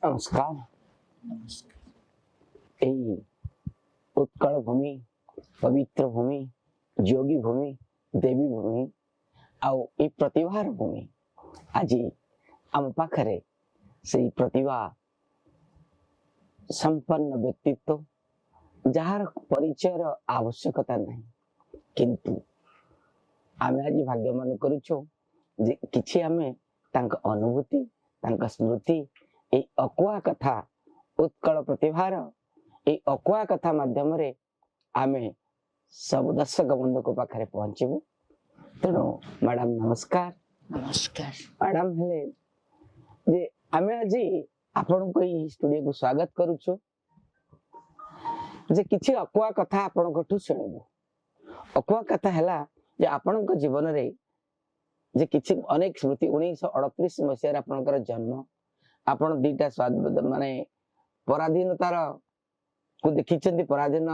ନମସ୍କାର। ଏଇ ଉତ୍କଳ ଭୂମି, ପବିତ୍ର ଭୂମି, ଯୋଗୀ ଭୂମି, ଦେବୀ ଭୂମି ଆଉ ଏଇ ପ୍ରତିଭାର ଭୂମି, ଆଜି ଆମ ପାଖରେ ସେଇ ପ୍ରତିଭା ସମ୍ପନ୍ନ ବ୍ୟକ୍ତିତ୍ୱ, ଯାହାର ପରିଚୟର ଆବଶ୍ୟକତା ନାହିଁ, କିନ୍ତୁ ଆମେ ଆଜି ଭାଗ୍ୟମାନ କରୁଛୁ ଯେ କିଛି ଆମେ ତାଙ୍କ ଅନୁଭୂତି, ତାଙ୍କ ସ୍ମୃତି, ଏଇ ଅକୁହା କଥା, ଉତ୍କଳ ପ୍ରତିଭାର ଏଇ ଅକୁହା କଥା ମାଧ୍ୟମରେ ଆମେ ସବୁ ଦର୍ଶକ ବନ୍ଧୁଙ୍କ ପାଖରେ ପହଞ୍ଚିବୁ। ତେଣୁ ମ୍ୟାଡାମ, ନମସ୍କାର। ନମସ୍କାର। ମ୍ୟାଡାମ, ହେଲେ ଯେ ଆମେ ଆଜି ଆପଣଙ୍କୁ ଏଇ ଷ୍ଟୁଡିଓକୁ ସ୍ୱାଗତ କରୁଛୁ ଯେ କିଛି ଅକୁହା କଥା ଆପଣଙ୍କଠୁ ଶୁଣିବୁ। ଅକୁହା କଥା ହେଲା ଯେ ଆପଣଙ୍କ ଜୀବନରେ ଯେ କିଛି ଅନେକ ସ୍ମୃତି, 1938 ମସିହାରେ ଆପଣଙ୍କର ଜନ୍ମ, ଆପଣ ଦିଟା ମାନେ ପରାଧୀନତାର କୁ ଦେଖିଛନ୍ତି, ପରାଧୀନ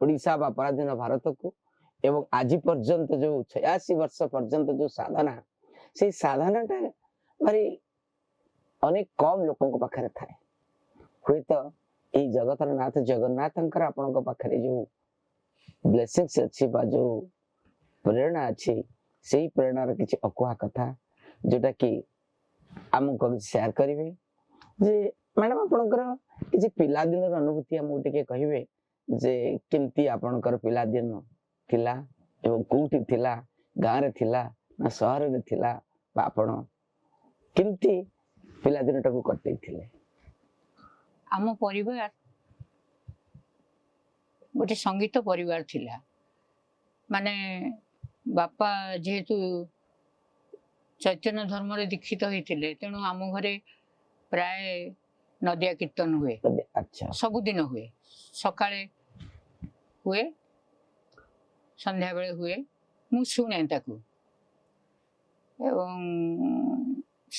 ଓଡ଼ିଶା ବା ପରାଧୀନ ଭାରତକୁ, ଏବଂ ଆଜି ପର୍ଯ୍ୟନ୍ତ ଯୋଉ 86 ବର୍ଷ ପର୍ଯ୍ୟନ୍ତ ଯୋଉ ସାଧନା, ସେଇ ସାଧନାଟା ଭାରି ଅନେକ କମ ଲୋକଙ୍କ ପାଖରେ ଥାଏ। ହୁଏତ ଏଇ ଜଗତର ନାଥ ଜଗନ୍ନାଥଙ୍କର ଆପଣଙ୍କ ପାଖରେ ଯୋଉ ବ୍ଲେସିଂସ୍ ଅଛି ବା ଯୋଉ ପ୍ରେରଣା ଅଛି, ସେଇ ପ୍ରେରଣାର କିଛି ଅକୁହା କଥା ଯୋଉଟା କି ଆମକୁ କିଛି ସେୟାର କରିବେ। ଯେ ମ୍ୟାଡାମ, ଆପଣଙ୍କର କିଛି ପିଲାଦିନର ଅନୁଭୂତି ଆମକୁ ଟିକେ କହିବେ ଯେ କେମିତି ଆପଣଙ୍କର ପିଲାଦିନ ଥିଲା ଏବଂ କୋଉଠି ଥିଲା, ଗାଁରେ ଥିଲା ନା ସହରରେ ଥିଲା, ବା ଆପଣ କେମିତି ପିଲାଦିନଟାକୁ କଟେଇଥିଲେ? ଆମ ପରିବାର ଗୋଟେ ସଙ୍ଗୀତ ପରିବାର ଥିଲା। ମାନେ ବାପା ଯେହେତୁ ଚୈତନ୍ୟ ଧର୍ମରେ ଦୀକ୍ଷିତ ହେଇଥିଲେ, ତେଣୁ ଆମ ଘରେ ପ୍ରାୟ ନଦିଆ କୀର୍ତ୍ତନ ହୁଏ। ସବୁଦିନ ହୁଏ। ସକାଳେ ହୁଏ, ସନ୍ଧ୍ୟାବେଳେ ହୁଏ। ମୁଁ ଶୁଣେ ତାକୁ ଏବଂ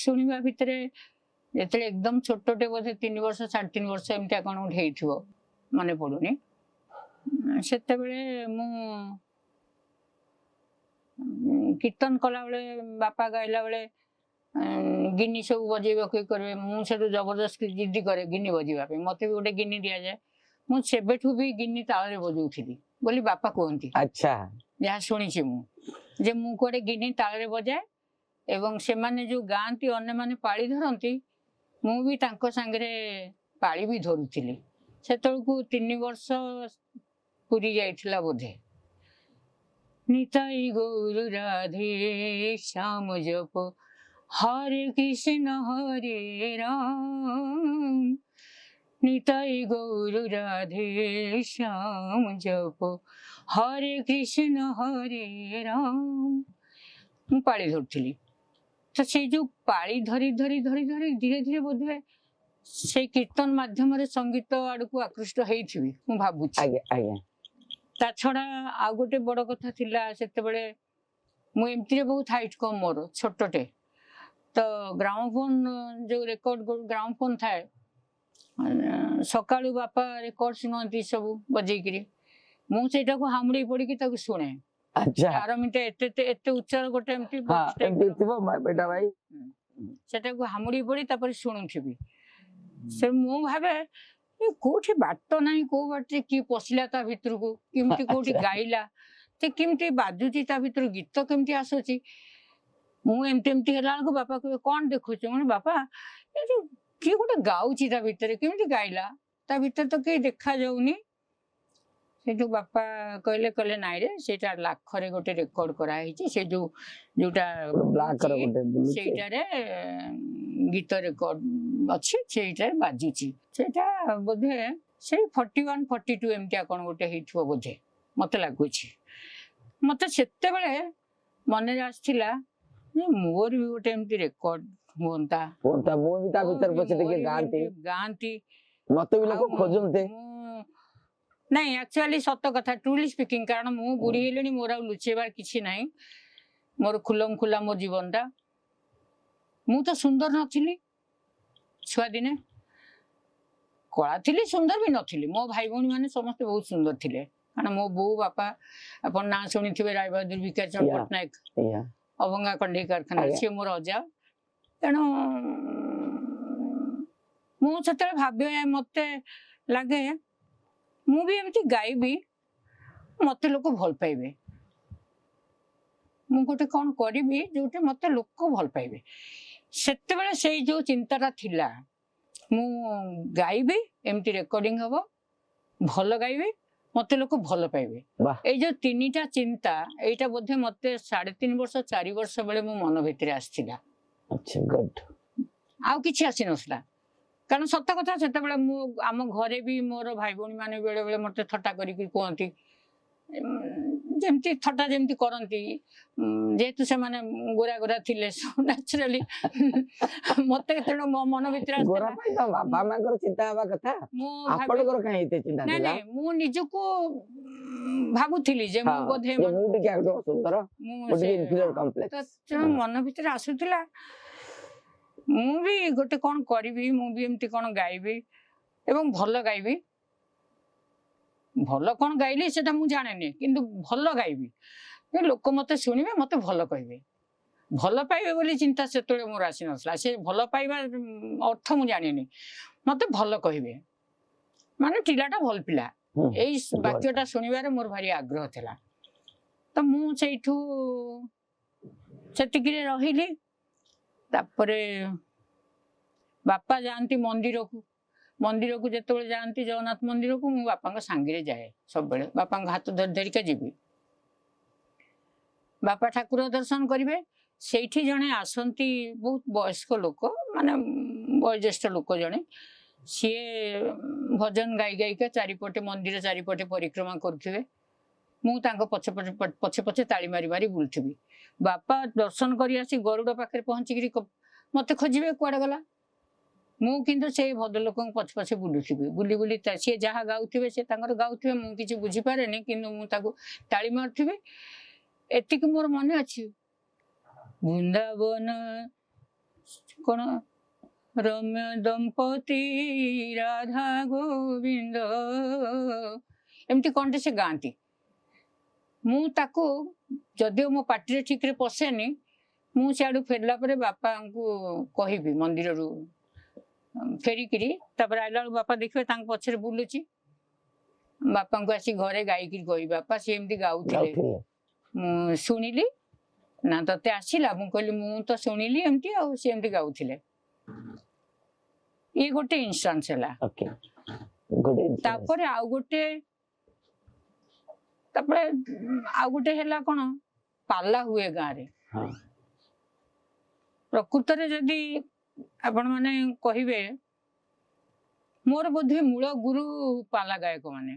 ଶୁଣିବା ଭିତରେ ଯେତେବେଳେ ଏକଦମ ଛୋଟଟେ, ବୋଧେ 3 ବର୍ଷ 3.5 ବର୍ଷ ଏମିତିଆ କ'ଣ ଗୋଟେ ହେଇଥିବ, ମନେ ପଡୁନି, ସେତେବେଳେ ମୁଁ କୀର୍ତ୍ତନ କଲାବେଳେ, ବାପା ଗାଇଲା ବେଳେ ଗିନି ସବୁ ବଜେଇବାକୁ ଇଏ କରିବେ। ମୁଁ ସେଠୁ ଜବରଦସ୍ତ ଜିଦ୍ଦି କରେ ଗିନି ବଜେଇବା ପାଇଁ। ମତେ ବି ଗୋଟେ ଗିନି ଦିଆଯାଏ। ମୁଁ ସେବେଠୁ ବି ଗିନି ତାଳରେ ବଜଉଥିଲି ବୋଲି ବାପା କୁହନ୍ତି। ଯାହା ଶୁଣିଛି ମୁଁ ଯେ ମୁଁ କୁଆଡେ ଗିନି ତାଳରେ ବଜାଏ ଏବଂ ସେମାନେ ଯୋଉ ଗାଆନ୍ତି, ଅନ୍ୟମାନେ ପାଳି ଧରନ୍ତି, ମୁଁ ବି ତାଙ୍କ ସାଙ୍ଗରେ ପାଳି ବି ଧରୁଥିଲି। ସେତେବେଳକୁ 3 ବର୍ଷ ପୁରି ଯାଇଥିଲା ବୋଧେ। ନିତାଇ ଗୌର ରାଧେ ଶ୍ୟାମ ଜପ ହରେ କୃଷ୍ଣ ହରେ ରାମ, ନିତାଇ ଗୌର ରାଧେ ଶ୍ୟାମ ଜପ ହରେ କୃଷ୍ଣ ହରେ ରାମ। ମୁଁ ପାଳି ଧରୁଥିଲି। ତ ସେଇ ଯୋଉ ପାଳି ଧରି ଧରି ଧରି ଧରି ଧୀରେ ଧୀରେ ବୋଧହୁଏ ସେଇ କୀର୍ତ୍ତନ ମାଧ୍ୟମରେ ସଙ୍ଗୀତ ଆଡକୁ ଆକୃଷ୍ଟ ହେଇଥିବି ମୁଁ ଭାବୁଛି। ଆଜ୍ଞା ଆଜ୍ଞା ତା ଛଡା ଆଉ ଗୋଟେ ବଡ କଥା ଥିଲା, ସେତେବେଳେ ମୁଁ ଏମିତିରେ ବହୁତ ହାଇଟ୍ କମ୍ ମୋର, ଛୋଟଟେ। ତ ଗ୍ରାମୋଫୋନ ଯୋଉ ରେକର୍ଡ ଗ୍ରାମୋଫୋନ ଥାଏ, ସକାଳୁ ବାପା ରେକର୍ଡ ଶୁଣନ୍ତି ସବୁ ବଜେଇକିରି। ମୁଁ ସେଇଟାକୁ ହାମୁଡେଇ ପଡିକି ତାକୁ ଶୁଣେ। 4 ମିନିଟ, ଏତେ ଏତେ ଏତେ ଉଚ୍ଚର ଗୋଟେ ଏମିତି box type ଏମିତି ର। ଥିବ ବେଟା ଭାଇ। ସେଟାକୁ ହାମୁଡି ପଡି ତାପରେ ଶୁଣୁଥିବି। ସେ ମୁଁ ଭାବେ, ଏ କୋଉଠି ବାଟ ନାହିଁ, କୋଉ ବାଟରେ କିଏ ପଶିଲା ତା ଭିତରକୁ, କେମିତି କୋଉଠି ଗାଇଲା, ସେ କେମିତି ବାଜୁଛି, ତା ଭିତରୁ ଗୀତ କେମିତି ଆସୁଛି? ମୁଁ ଏମିତି ଏମିତି ହେଲା ବେଳକୁ ବାପା କହିବେ, "କଣ ଦେଖୁଛୁ?" ମୁଁ କହିଲି, "ବାପା, ଏ ଯୋଉ କିଏ ଗୋଟେ ଗାଉଛି ତା ଭିତରେ, କେମିତି ଗାଇଲା? ତା ଭିତରେ ତ କେହି ଦେଖା ଯାଉନି।" ସେଇଠୁ ବାପା କହିଲେ, "ନାଇଁ ରେ, ସେଇଟା ଲାଖରେ ଗୋଟେ ରେକର୍ଡ କରାହେଇଛି। ସେ ଯୋଉ ଯୋଉଟା ବ୍ଲାକ୍ ର ଗୋଟେ ବୁଲୁଛି। ସେଇଟାରେ ଗୀତ ରେକର୍ଡ ଅଛି, ସେଇଟାରେ ବାଜୁଛି।" ସେଇଟା ବୋଧେ ସେଇ 41 42 ଏମିତିଆ କ'ଣ ଗୋଟେ ହେଇଥିବ ବୋଧେ ମତେ ଲାଗୁଛି। ମତେ ସେତେବେଳେ ମନରେ ଆସିଥିଲା ଯେ ମୋର ବି ଗୋଟେ ଏମିତି ରେକର୍ଡ ହୁଅନ୍ତା। ହୁଅନ୍ତା, ମୁଁ ବି ତା ଭିତରେ ପଶି ଟିକେ ମୋର ବି ଗାଆନ୍ତି। ଏମିତି ଗାଆନ୍ତି। ମତେ ବି ଲୋକ ଆଉ ଖୋଜନ୍ତେ। ମୁଁ ନାଇଁ, ଆକ୍ଚୁଆଲି ସତ କଥା, ଟ୍ରୁଲି ସ୍ପିକିଂ, କାରଣ ମୁଁ ବୁଢୀ ହେଲିଣି, ମୋର ଆଉ ଲୁଚେଇବାର କିଛି ନାହିଁ। ମୋର ଖୁଲମ ଖୁଲା ମୋ ଜୀବନଟା। ମୁଁ ତ ସୁନ୍ଦର ନଥିଲି ଛୁଆଦିନେ। କଳା ଥିଲି, ସୁନ୍ଦର ବି ନଥିଲି। ମୋ ଭାଇ ଭଉଣୀ ମାନେ ସମସ୍ତେ ବହୁତ ସୁନ୍ଦର ଥିଲେ, କାରଣ ମୋ ବୋଉ ବାପା, ଆପଣ ନାଁ ଶୁଣିଥିବେ, ରାୟବାହାଦୁର ଭିକାରୀ ଚରଣ ପଟ୍ଟନାୟକ, ଅଭଙ୍ଗା କଣ୍ଢେଇ କାରଖାନା, ସିଏ ମୋର ଅଜା। ତେଣୁ ମୁଁ ସେତେବେଳେ ଭାବେ, ମତେ ଲାଗେ ମୁଁ ବି ଏମିତି ଗାଇବି, ମତେ ଲୋକ ଭଲ ପାଇବେ। ମୁଁ ଗୋଟେ କଣ କରିବି ଯୋଉଠି ମତେ ଲୋକ ଭଲ ପାଇବେ। ସେତେବେଳେ ସେଇ ଯୋଉ ଚିନ୍ତାଟା ଥିଲା, ମୁଁ ଗାଇବି, ଏମିତି ରେକର୍ଡିଂ ହବ, ଭଲ ଗାଇବି, ମତେ ଲୋକ ଭଲ ପାଇବେ। ଏଇ ଯୋଉ ତିନିଟା ଚିନ୍ତା, ଏଇଟା ବୋଧେ ମତେ 3.5 ବର୍ଷ 4 ବର୍ଷ ବେଳେ ମୋ ମନ ଭିତରେ ଆସିଥିଲା। ଆଚ୍ଛା, ଗୁଡ୍। ଆଉ କିଛି ଆସିନଥିଲା। କାରଣ ସତ କଥା, ସେତେବେଳେ ମୁଁ ଆମ ଘରେ ବି ମୋର ଭାଇ ଭଉଣୀ ମାନେ ବେଳେ ବେଳେ ମତେ ଥଟ୍ଟା କରିକି କୁହନ୍ତି, ଯେମିତି ଥଟ୍ଟା ଯେମିତି କରନ୍ତି, ଯେହେତୁ ସେମାନେ ଗୋରା ଗୋରା ଥିଲେ ନ୍ୟାଚୁରାଲି ମତେ, ତେଣୁ ମୋ ମନ ଭିତରେ ଗୋରା ଆସିଥିଲା। ପାଇଁ ତ ବାପା ମାଙ୍କର ଚିନ୍ତା ହେବା କଥା। ମୁଁ ଭାବେ ଆପଣଙ୍କର କାହିଁ ଏତେ ଚିନ୍ତା ନାଇଁ ଥିଲା? ନାଇଁ, ମୁଁ ନିଜକୁ ଭାବୁଥିଲି ଯେ ମୁଁ ବୋଧେ ଯେ ମୁଁ ଟିକେ ଆଗ ସୁନ୍ଦର, ମୁଁ ମୁଁ ଟିକେ ସେ ଇନଫିରିୟର କମ୍ପ୍ଲେକ୍ସ। ତ ତେଣୁ ମନ ଭିତରେ ଆସୁଥିଲା, ମୁଁ ବି ଗୋଟେ କଣ କରିବି, ମୁଁ ବି ଏମିତି କଣ ଗାଇବି ଏବଂ ଭଲ ଗାଇବି। ଭଲ କଣ ଗାଇଲି ସେଟା ମୁଁ ଜାଣେନି, କିନ୍ତୁ ଭଲ ଗାଇବି, ଏ ଲୋକ ମତେ ଶୁଣିବେ, ମତେ ଭଲ କହିବେ, ଭଲ ପାଇବେ ବୋଲି ଚିନ୍ତା ସେତେବେଳେ ମୋର ଆସିନଥିଲା। ସେ ଭଲ ପାଇବା ଅର୍ଥ ମୁଁ ଜାଣିନି। ମତେ ଭଲ କହିବେ ମାନେ ପିଲାଟା ଭଲ ପିଲା, ଏଇ ବାକ୍ୟଟା ଶୁଣିବାରେ ମୋର ଭାରି ଆଗ୍ରହ ଥିଲା। ତ ମୁଁ ସେଇଠୁ ସେତିକିରେ ରହିଲି। ତାପରେ ବାପା ଯାଆନ୍ତି ମନ୍ଦିରକୁ। ମନ୍ଦିରକୁ ଯେତେବେଳେ ଯାଆନ୍ତି, ଜଗନ୍ନାଥ ମନ୍ଦିରକୁ, ମୁଁ ବାପାଙ୍କ ସାଙ୍ଗରେ ଯାଏ ସବୁବେଳେ। ବାପାଙ୍କ ହାତ ଧରି ଧରିକା ଯିବି। ବାପା ଠାକୁର ଦର୍ଶନ କରିବେ, ସେଇଠି ଜଣେ ଆସନ୍ତି, ବହୁତ ବୟସ୍କ ଲୋକ, ମାନେ ବୟୋଜ୍ୟେଷ୍ଠ ଲୋକ ଜଣେ। ସିଏ ଭଜନ ଗାଇ ଗାଇକା ଚାରିପଟେ, ମନ୍ଦିର ଚାରିପଟେ ପରିକ୍ରମା କରୁଥିବେ। ମୁଁ ତାଙ୍କ ପଛେ ପଛେ ପଛେ ପଛେ ତାଳି ମାରି ମାରି ବୁଲୁଥିବି। ବାପା ଦର୍ଶନ କରି ଆସି ଗରୁଡ଼ ପାଖରେ ପହଞ୍ଚିକିରି ମତେ ଖୋଜିବେ, କୁଆଡେ ଗଲା। ମୁଁ କିନ୍ତୁ ସେଇ ଭଦ୍ରଲୋକଙ୍କ ପଛେ ପଛେ ବୁଲୁଥିବି। ବୁଲି ବୁଲି ସିଏ ଯାହା ଗାଉଥିବେ, ସେ ତାଙ୍କର ଗାଉଥିବେ, ମୁଁ କିଛି ବୁଝିପାରେନି, କିନ୍ତୁ ମୁଁ ତାକୁ ତାଳି ମାରୁଥିବି। ଏତିକି ମୋର ମନେ ଅଛି, ବୃନ୍ଦାବନ କଣ ରମ୍ୟ ଦମ୍ପତି ରାଧା ଗୋବିନ୍ଦ, ଏମିତି କଣଟେ ସେ ଗାଆନ୍ତି। ମୁଁ ତାକୁ ଯଦିଓ ମୋ ପାଟିରେ ଠିକରେ ପଶେନି, ମୁଁ ସିଆଡୁ ଫେରିଲା ପରେ ବାପାଙ୍କୁ କହିବି। ମନ୍ଦିରରୁ ଫେରିକିରି ତାପରେ ଆଇଲା ବେଳକୁ ବାପା ଦେଖିବେ ତାଙ୍କ ପଛରେ ବୁଲୁଛି। ବାପାଙ୍କୁ ଆସି ଘରେ ଗାଇକିରି କହିବି, ବାପା, ସିଏ ଏମିତି ଗାଉଥିଲେ, ଗାଉଥିଲେ। ମୁଁ ଶୁଣିଲି। ନା, ତତେ ଆସିଲା? ମୁଁ କହିଲି, ମୁଁ ତ ଶୁଣିଲି ଏମିତି, ଆଉ ସିଏ ଏମିତି ଗାଉଥିଲେ। ଇଏ ଗୋଟେ ଇନଷ୍ଟାନ୍ସ ହେଲା। Okay, good. ତାପରେ ଆଉ ଗୋଟେ ହେଲା କଣ, ପାଲା ହୁଏ ଗାଁରେ। ପ୍ରକୃତରେ ଯଦି ଆପଣ ମାନେ କହିବେ, ମୋର ବୋଧେ ମୂଳ ଗୁରୁ ପାଲା ଗାୟକ ମାନେ।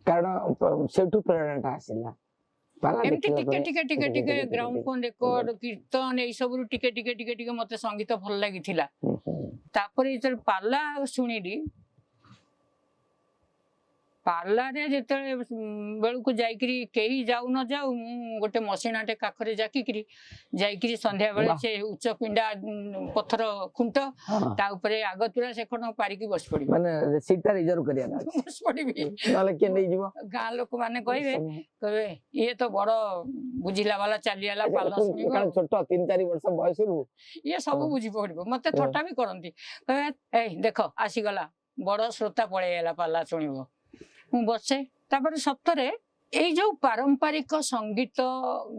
କାରଣ ସେଇଠୁ ପ୍ରେରଣାଟା ଆସିଲା ପାଲା ଏମିତି ଦେଖିଲା ଟିକେ ପରେ। ଟିକେ ଟିକେ ଟିକେ ଗ୍ରାମ ଫୋନ ରେକର୍ଡ, କୀର୍ତ୍ତନ, ଏଇ ସବୁରୁ ଟିକେ ଟିକେ ଟିକେ ଟିକେ ମତେ ସଙ୍ଗୀତ ଭଲ ଲାଗିଥିଲା। ହୁଁ, ହୁଁ। ତାପରେ ଯେତେବେଳେ ପାଲା ଶୁଣିଲି, ପାଲାରେ ଯେତେବେଳେ ବେଳକୁ ଯାଇକିରି, କେହି ଯାଉ ନ ଯାଉ, ମୁଁ ଗୋଟେ ମସିଣାଟେ କାଖରେ ଜାକିକିରି ଯାଇକିରି ସନ୍ଧ୍ୟା ବେଳେ ସେ ଉଚ୍ଚ ପିଣ୍ଡା, ପଥର ଖୁଣ୍ଟ, ତା ଉପରେ ଆଗତୁରା ସେ ଖଣ୍ଡ ପାରିକି ବସି ପଡିବି। ମାନେ ସିଟଟା ରିଜର୍ଭ କରିବାର ଅଛି। ବସି ପଡିବି। ନହେଲେ କିଏ ନେଇଯିବ। ଗାଁ ଲୋକମାନେ କହିବେ କହିବେ ଇଏ ତ ବଡ ବୁଝିଲା ବାଲା ଚାଲିଗଲା, ପାଲା ଶୁଣିବ। କାରଣ ଛୋଟ 3-4 ବର୍ଷ ବୟସରୁ। ଇଏ ସବୁ ବୁଝି ପଡିବ। ମତେ ଥଟ୍ଟା ବି କରନ୍ତି, କହିବେ, ଏଇ ଦେଖ ଆସିଗଲା ବଡ ଶ୍ରୋତା ପଳେଇ ଆଇଲା, ପାଲା ଶୁଣିବ। ମୁଁ ବସେ। ତାପରେ ସତରେ ଏଇ ଯୋଉ ପାରମ୍ପରିକ ସଙ୍ଗୀତ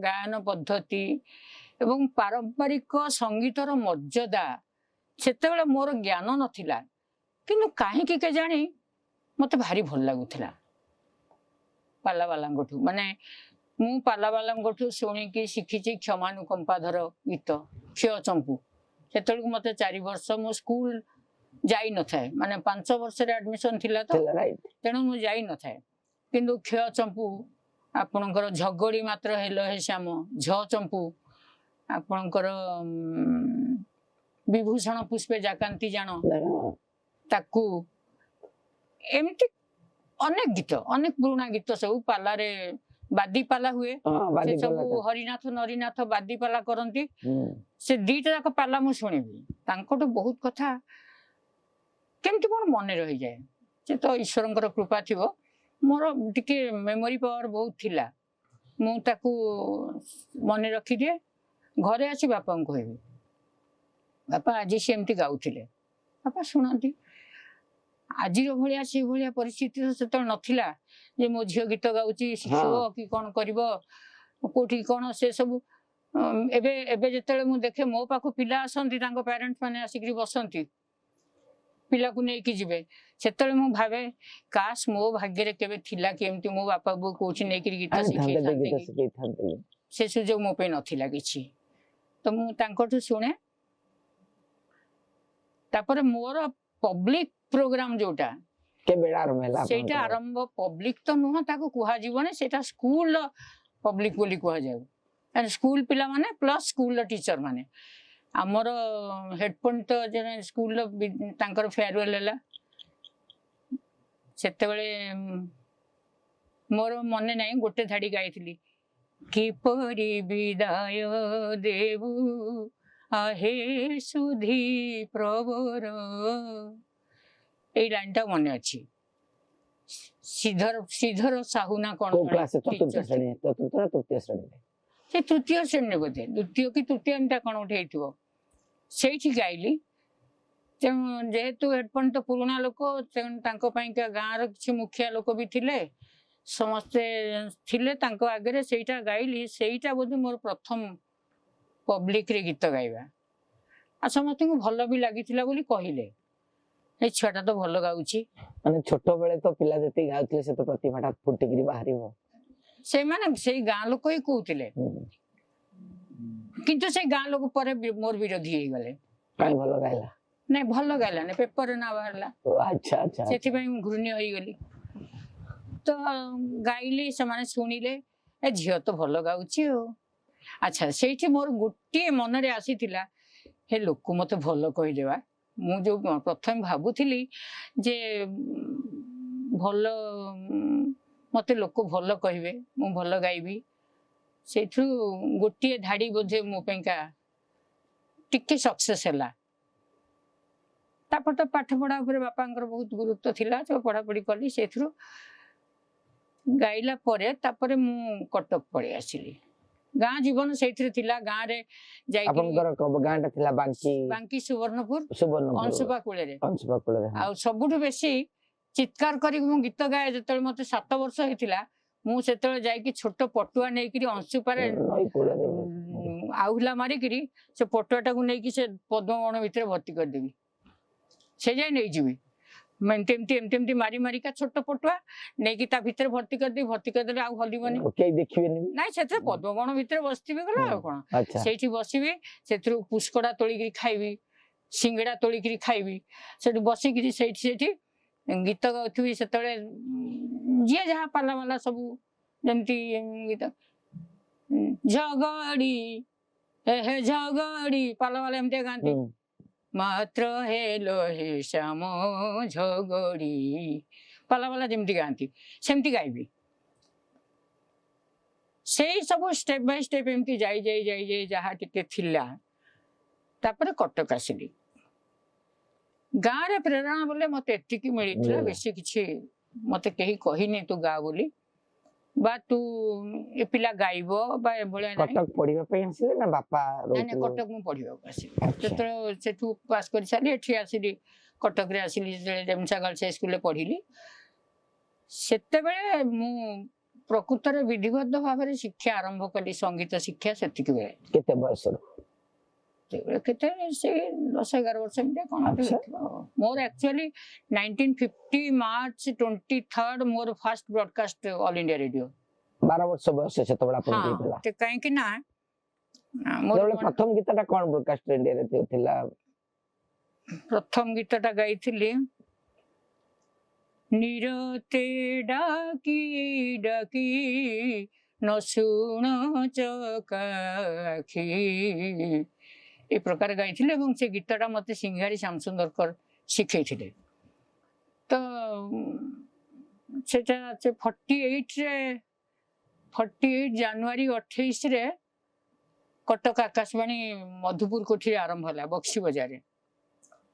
ଗାୟନ ପଦ୍ଧତି ଏବଂ ପାରମ୍ପରିକ ସଙ୍ଗୀତର ମର୍ଯ୍ୟାଦା, ସେତେବେଳେ ମୋର ଜ୍ଞାନ ନଥିଲା, କିନ୍ତୁ କାହିଁକି କେଜାଣି ମତେ ଭାରି ଭଲ ଲାଗୁଥିଲା ପାଲାବାଲାଙ୍କଠୁ। ମାନେ ମୁଁ ପାଲାବାଲାଙ୍କଠୁ ଶୁଣିକି ଶିଖିଛି କ୍ଷମାନୁକମ୍ପାଧର ଗୀତ, କ୍ଷୟ ଚମ୍ପୁ। ସେତେବେଳକୁ ମତେ 4 ବର୍ଷ, ମୁଁ ସ୍କୁଲ ଯାଇନଥାଏ, ମାନେ 5 ବର୍ଷରେ ଆଡମିସନ ଥିଲା ତ। ଥିଲା, ରାଇଟ୍। ତେଣୁ ମୁଁ ଯାଇନଥାଏ, କିନ୍ତୁ କ୍ଷୟ ଚମ୍ପୁ, ଆପଣଙ୍କର ଝଗଡ଼ି ମାତ୍ର ହେଲ ହେ ଶ୍ୟାମ, ଝ ଚମ୍ପୁ, ଆପଣଙ୍କର ବିଭୂଷଣ ପୁଷ୍ପେ ଜାକାନ୍ତି ଜାଣ, ତାକୁ ଏମିତି ଅନେକ ଗୀତ, ଅନେକ ପୁରୁଣା ଗୀତ ସବୁ ପାଲାରେ ବାଦି ପାଲା ହୁଏ। ସେ ବାଦି ସବୁ ପାଲା। ହରିନାଥ ନରିନାଥ ବାଦି ପାଲା କରନ୍ତି। ସେ ଦିଟା ଯାକ ପାଲା ମୁଁ ଶୁଣିବି। ତାଙ୍କଠୁ ବହୁତ କଥା କେମିତି କଣ ମନେ ରହିଯାଏ। ସେ ତ ଈଶ୍ୱରଙ୍କର କୃପା ଥିବ, ମୋର ଟିକେ ମେମୋରି ପାୱାର ବହୁତ ଥିଲା। ମୁଁ ତାକୁ ମନେ ରଖିଦିଏ। ଘରେ ଆସି ବାପାଙ୍କୁ କହିବି, ବାପା, ଆଜି ସେ ଏମିତି ଗାଉଥିଲେ। ବାପା ଶୁଣନ୍ତି। ଆଜିର ଭଳିଆ ସେଇଭଳିଆ ପରିସ୍ଥିତି ତ ସେତେବେଳେ ନଥିଲା ଯେ ମୋ ଝିଅ ଗୀତ ଗାଉଛି, ଶିଖିବ କି କଣ କରିବ, କୋଉଠି କଣ ସେ ସବୁ। ଏବେ ଏବେ ଯେତେବେଳେ ମୁଁ ଦେଖେ, ମୋ ପାଖକୁ ପିଲା ଆସନ୍ତି, ତାଙ୍କ ପ୍ୟାରେଣ୍ଟସ୍ ମାନେ ଆସିକିରି ବସନ୍ତି, ପିଲାକୁ ନେଇକି ଯିବେ, ସେତେବେଳେ ମୁଁ ଭାବେ, କାଶ ମୋ ଭାଗ୍ୟରେ କେବେ ଥିଲା କି ଏମିତି ମୋ ବାପା ବୋଉ କୋଉଠି ନେଇକିରି ଗୀତ ଆଣିଥାନ୍ତେ, ଟିକେ ଶିଖେଇଥାନ୍ତେ ଗୀତ କି। ଶିଖେଇଥାନ୍ତେ କି। ସେ ସୁଯୋଗ ମୋ ପାଇଁ ନଥିଲା କିଛି। ତ ମୁଁ ତାଙ୍କଠୁ ଶୁଣେ। ତାପରେ ମୋର ପବ୍ଲିକ ପ୍ରୋଗ୍ରାମ ଯୋଉଟା କେବେ ଆରମ୍ଭ ହେଲା ସେଇଟା ଆପଣଙ୍କର? ଆରମ୍ଭ, ପବ୍ଲିକ ତ ନୁହଁ, ତାକୁ କୁହାଯିବନି, ସେଇଟା ସ୍କୁଲର ପବ୍ଲିକ ବୋଲି କୁହାଯାଉ। ସ୍କୁଲ ପିଲାମାନେ ପ୍ଲସ୍ ସ୍କୁଲର ଟିଚର ମାନେ। ଆମର ହେଡ ପଣ୍ଡିତ ଜଣେ ସ୍କୁଲର, ତାଙ୍କର ଫେୟାରୱେଲ ହେଲା ସେତେବେଳେ। ମୋର ମନେ ନାହିଁ, ଗୋଟେ ଧାଡ଼ି ଗାଇଥିଲି, କିପରି ବିଦାୟ ଦେବୁ ଆହେ ସୁଧି ପ୍ରବର। ଏଇ ଲାଇନଟା ମନେ ଅଛି। ଶ୍ରୀଧର ଶ୍ରୀଧର ସାହୁ ନା କଣ କୋଉ ଜଣେ କ୍ଲାସ? ଚତୁର୍ଥ teacher। ଶ୍ରେଣୀ, ଚତୁର୍ଥ ନା ତୃତୀୟ ଶ୍ରେଣୀରେ? ସେ ତୃତୀୟ ଶ୍ରେଣୀରେ ବୋଧେ, ଦ୍ୱିତୀୟ କି ତୃତୀୟ, ଏମିତିଆ କଣ ଗୋଟେ ହେଇଥିବ। ସେଇଠି ଗାଇଲି। ତେଣୁ ଯେହେତୁ ହେଡ ପଣ୍ଡିତ ପୁରୁଣା ଲୋକ, ତେଣୁ ତାଙ୍କ ପାଇଁକା ଗାଁର କିଛି ମୁଖିଆ ଲୋକ ବି ଥିଲେ, ସମସ୍ତେ ଥିଲେ, ତାଙ୍କ ଆଗରେ ସେଇଟା ଗାଇଲି। ସେଇଟା ବୋଧେ ମୋର ପ୍ରଥମ ପବ୍ଲିକରେ ଗୀତ ଗାଇବା। ଆଉ ସମସ୍ତଙ୍କୁ ଭଲ ବି ଲାଗିଥିଲା ବୋଲି କହିଲେ, ଏଇ ଛୁଆଟା ତ ଭଲ ଗାଉଛି। ମାନେ ଛୋଟ ବେଳେ ତ ପିଲା ଯେତିକି ଗାଉଥିଲେ, ସେ ତ ପ୍ରତିଭାଟା ଫୁଟିକିରି ବାହାରିବ। ସେମାନେ ସେଇ ଗାଁ ଲୋକ ହିଁ କହୁଥିଲେ। କିନ୍ତୁ ସେଇ ଗାଁ ଲୋକ ପରେ ମୋର ବିରୋଧୀ ହେଇଗଲେ। କାଇଁ, ଭଲ ଗାଇଲା? ନାଇଁ, ଭଲ ଗାଇଲାନି, ପେପରରେ ନା ବାହାରିଲା। ଓ, ଆଚ୍ଛା ଆଚ୍ଛା ଆଚ୍ଛା। ସେଥିପାଇଁ ମୁଁ ଘୃଣ୍ୟ ହେଇଗଲି। ତ ଗାଇଲି, ସେମାନେ ଶୁଣିଲେ, ଏ ଝିଅ ତ ଭଲ ଗାଉଛି ଆଉ। ଆଚ୍ଛା, ସେଇଠି ମୋର ଗୋଟିଏ ମନରେ ଆସିଥିଲା, ହେ ଲୋକ ମତେ ଭଲ କହିଦେବା। ମୁଁ ଯୋଉ ପ୍ରଥମେ ଭାବୁଥିଲି ଯେ ଭଲ, ମତେ ଲୋକ ଭଲ କହିବେ, ମୁଁ ଭଲ ଗାଇବି, ସେଇଥିରୁ ଗୋଟିଏ ଧାଡ଼ି ବୋଧେ ମୋ ପାଇଁକା ଟିକେ ସକ୍ସେସ୍ ହେଲା। ତାପରେ ତ ପାଠ ପଢା ଉପରେ ବାପାଙ୍କର ବହୁତ ଗୁରୁତ୍ୱ ଥିଲା, ତ ପଢାପଢି କଲି। ସେଇଥିରୁ ଗାଇଲା ପରେ ତାପରେ ମୁଁ କଟକ ପଳେଇ ଆସିଲି। ଗାଁ ଜୀବନ ସେଇଥିରେ ଥିଲା, ଗାଁରେ ଯାଇକି। ଆପଣଙ୍କର ଗାଁଟା ଥିଲା ବାଙ୍କି? ବାଙ୍କି ସୁବର୍ଣ୍ଣପୁର। ସୁବର୍ଣ୍ଣପୁର। ଅଂଶୁପା କୂଳରେ। ଅଂଶୁପା କୂଳରେ, ହଁ। ଆଉ ସବୁଠୁ ବେଶୀ ଚିତ୍କାର କରିକି ମୁଁ ଗୀତ ଗାଏ ଯେତେବେଳେ ମତେ 7 ବର୍ଷ ହେଇଥିଲା। ମୁଁ ସେତେବେଳେ ଯାଇକି ଛୋଟ ପଟୁଆ ନେଇକିରି ଅଂଶୁପାରେ ନଈ କୂଳରେ। ଆହୁଲା ମାରିକିରି ସେ ପଟୁଆଟାକୁ ନେଇକି ସେ ପଦ୍ମବଣ ଭିତରେ ଭର୍ତ୍ତି କରିଦେବି। ସେ ଯାଇ ନେଇଯିବି। ମୁଁ ଏମିତି ଏମିତି ଏମିତି ଏମିତି ମାରି ମାରିକା ଛୋଟ ପଟୁଆ ନେଇକି ତା ଭିତରେ ଭର୍ତ୍ତି କରିଦେବି। ଭର୍ତ୍ତି କରିଦେଲେ ଆଉ ହଲିବନି। କେହି ଦେଖିବେନି ବି। ନାଇଁ, ସେଥିରେ ପଦ୍ମବଣ ଭିତରେ ବସିଥିବି, ଗଲା ଆଉ କଣ। ସେଇଠି ବସିବି, ସେଥିରୁ ପୁଷ୍କଡ଼ା ତୋଳିକିରି ଖାଇବି, ସିଙ୍ଗଡ଼ା ତୋଳିକିରି ଖାଇବି। ସେଠି ବସିକିରି ସେଇଠି ସେଇଠି ଗୀତ ଗାଉଥିବି। ସେତେବେଳେ ଯିଏ ଯାହା ପାଲା ମାଲା ସବୁ ଯେମିତି ଗୀତ, ଝଗଡ଼ି ହେ ହେ ଝଗଡ଼ି, ପାଲା ମାଲା ଏମିତିଆ ଗାଆନ୍ତି। ମାତ୍ର ହେଲୋ ହେ ଶ୍ୟାମ ଝଗଡ଼ି, ପାଲା ମାଲା ଯେମିତି ଗାଆନ୍ତି ସେମିତି ଗାଇବି। ସେଇ ସବୁ ଷ୍ଟେପ୍ ବାଇ ଷ୍ଟେପ୍ ଏମିତି ଯାଇ ଯାଇ ଯାଇ ଯାଇ ଯାହା ଟିକେ ଥିଲା, ତାପରେ କଟକ ଆସିଲି। ଗାଁରେ ପ୍ରେରଣା ବୋଲେ ମତେ ଏତିକି ମିଳିଥିଲା। ମିଳିଲା। ବେଶୀ କିଛି ମତେ କେହି କହିନି ତୁ ଗା ବୋଲି ବା ତୁ ଏ ପିଲା ଗାଇବ ବା ଏଭଳିଆ ନାହିଁ। କଟକ ପଢିବା ପାଇଁ ଆସିଲେ ନା ବାପା ନାଇଁ ନାଇଁ, ରହୁଥିଲେ? କଟକ ମୁଁ ପଢିବାକୁ ଆସିଲି। ଯେତେବେଳେ ସେଠୁ ପାସ୍ କରି ସାରିଲି, ଏଠି ଆସିଲି, କଟକରେ ଆସିଲି। ଯେତେବେଳେ ରେଭେନ୍ସା ଗାର୍ଲସ ହାଇସ୍କୁଲରେ ପଢିଲି, ସେତେବେଳେ ମୁଁ ପ୍ରକୃତରେ ବିଧିବଦ୍ଧ ଭାବରେ ଶିକ୍ଷା ଆରମ୍ଭ କଲି, ସଙ୍ଗୀତ ଶିକ୍ଷା ସେତିକି ବେଳେ। କେତେ ବୟସରୁ? ସେତେବେଳେ କେତେ, ସେଇ 10-11 ବର୍ଷ ଏମିତି କଣ ଗୋଟେ ହେଇଥିବ ଆଉ। ମୋର ଆକ୍ଚୁଆଲି 1950 March 23rd ମୋର first broadcast all India radio. 12 ବର୍ଷ ବୟସ ସେତେବେଳେ ଆପଣଙ୍କୁ ହେଇଥିଲା? ତ କାହିଁକି ନା ମୋର ସେତେବେଳେ ପ୍ରଥମ ଗୀତଟା କଣ ବ୍ରଡକାଷ୍ଟ ଇଣ୍ଡିଆରେ ଥିଲା? ପ୍ରଥମ ଗୀତଟା ଗାଇଥିଲି, ନିରତେ ଡାକି ଡାକି ନ ଶୁଣ ଚକାଖି, ଏ ପ୍ରକାର ଗାଇଥିଲି। ଏବଂ ସେ ଗୀତଟା ମତେ ସିଂହାରୀ ଶ୍ୟାମସୁନ୍ଦରକର ଶିଖେଇଥିଲେ। ତ ସେଟା ସେ 48ରେ, 48 ଜାନୁଆରୀ 28ରେ କଟକ ଆକାଶବାଣୀ ମଧୁପୁର କୋଠିରେ ଆରମ୍ଭ ହେଲା, ବକ୍ସି ବଜାରରେ।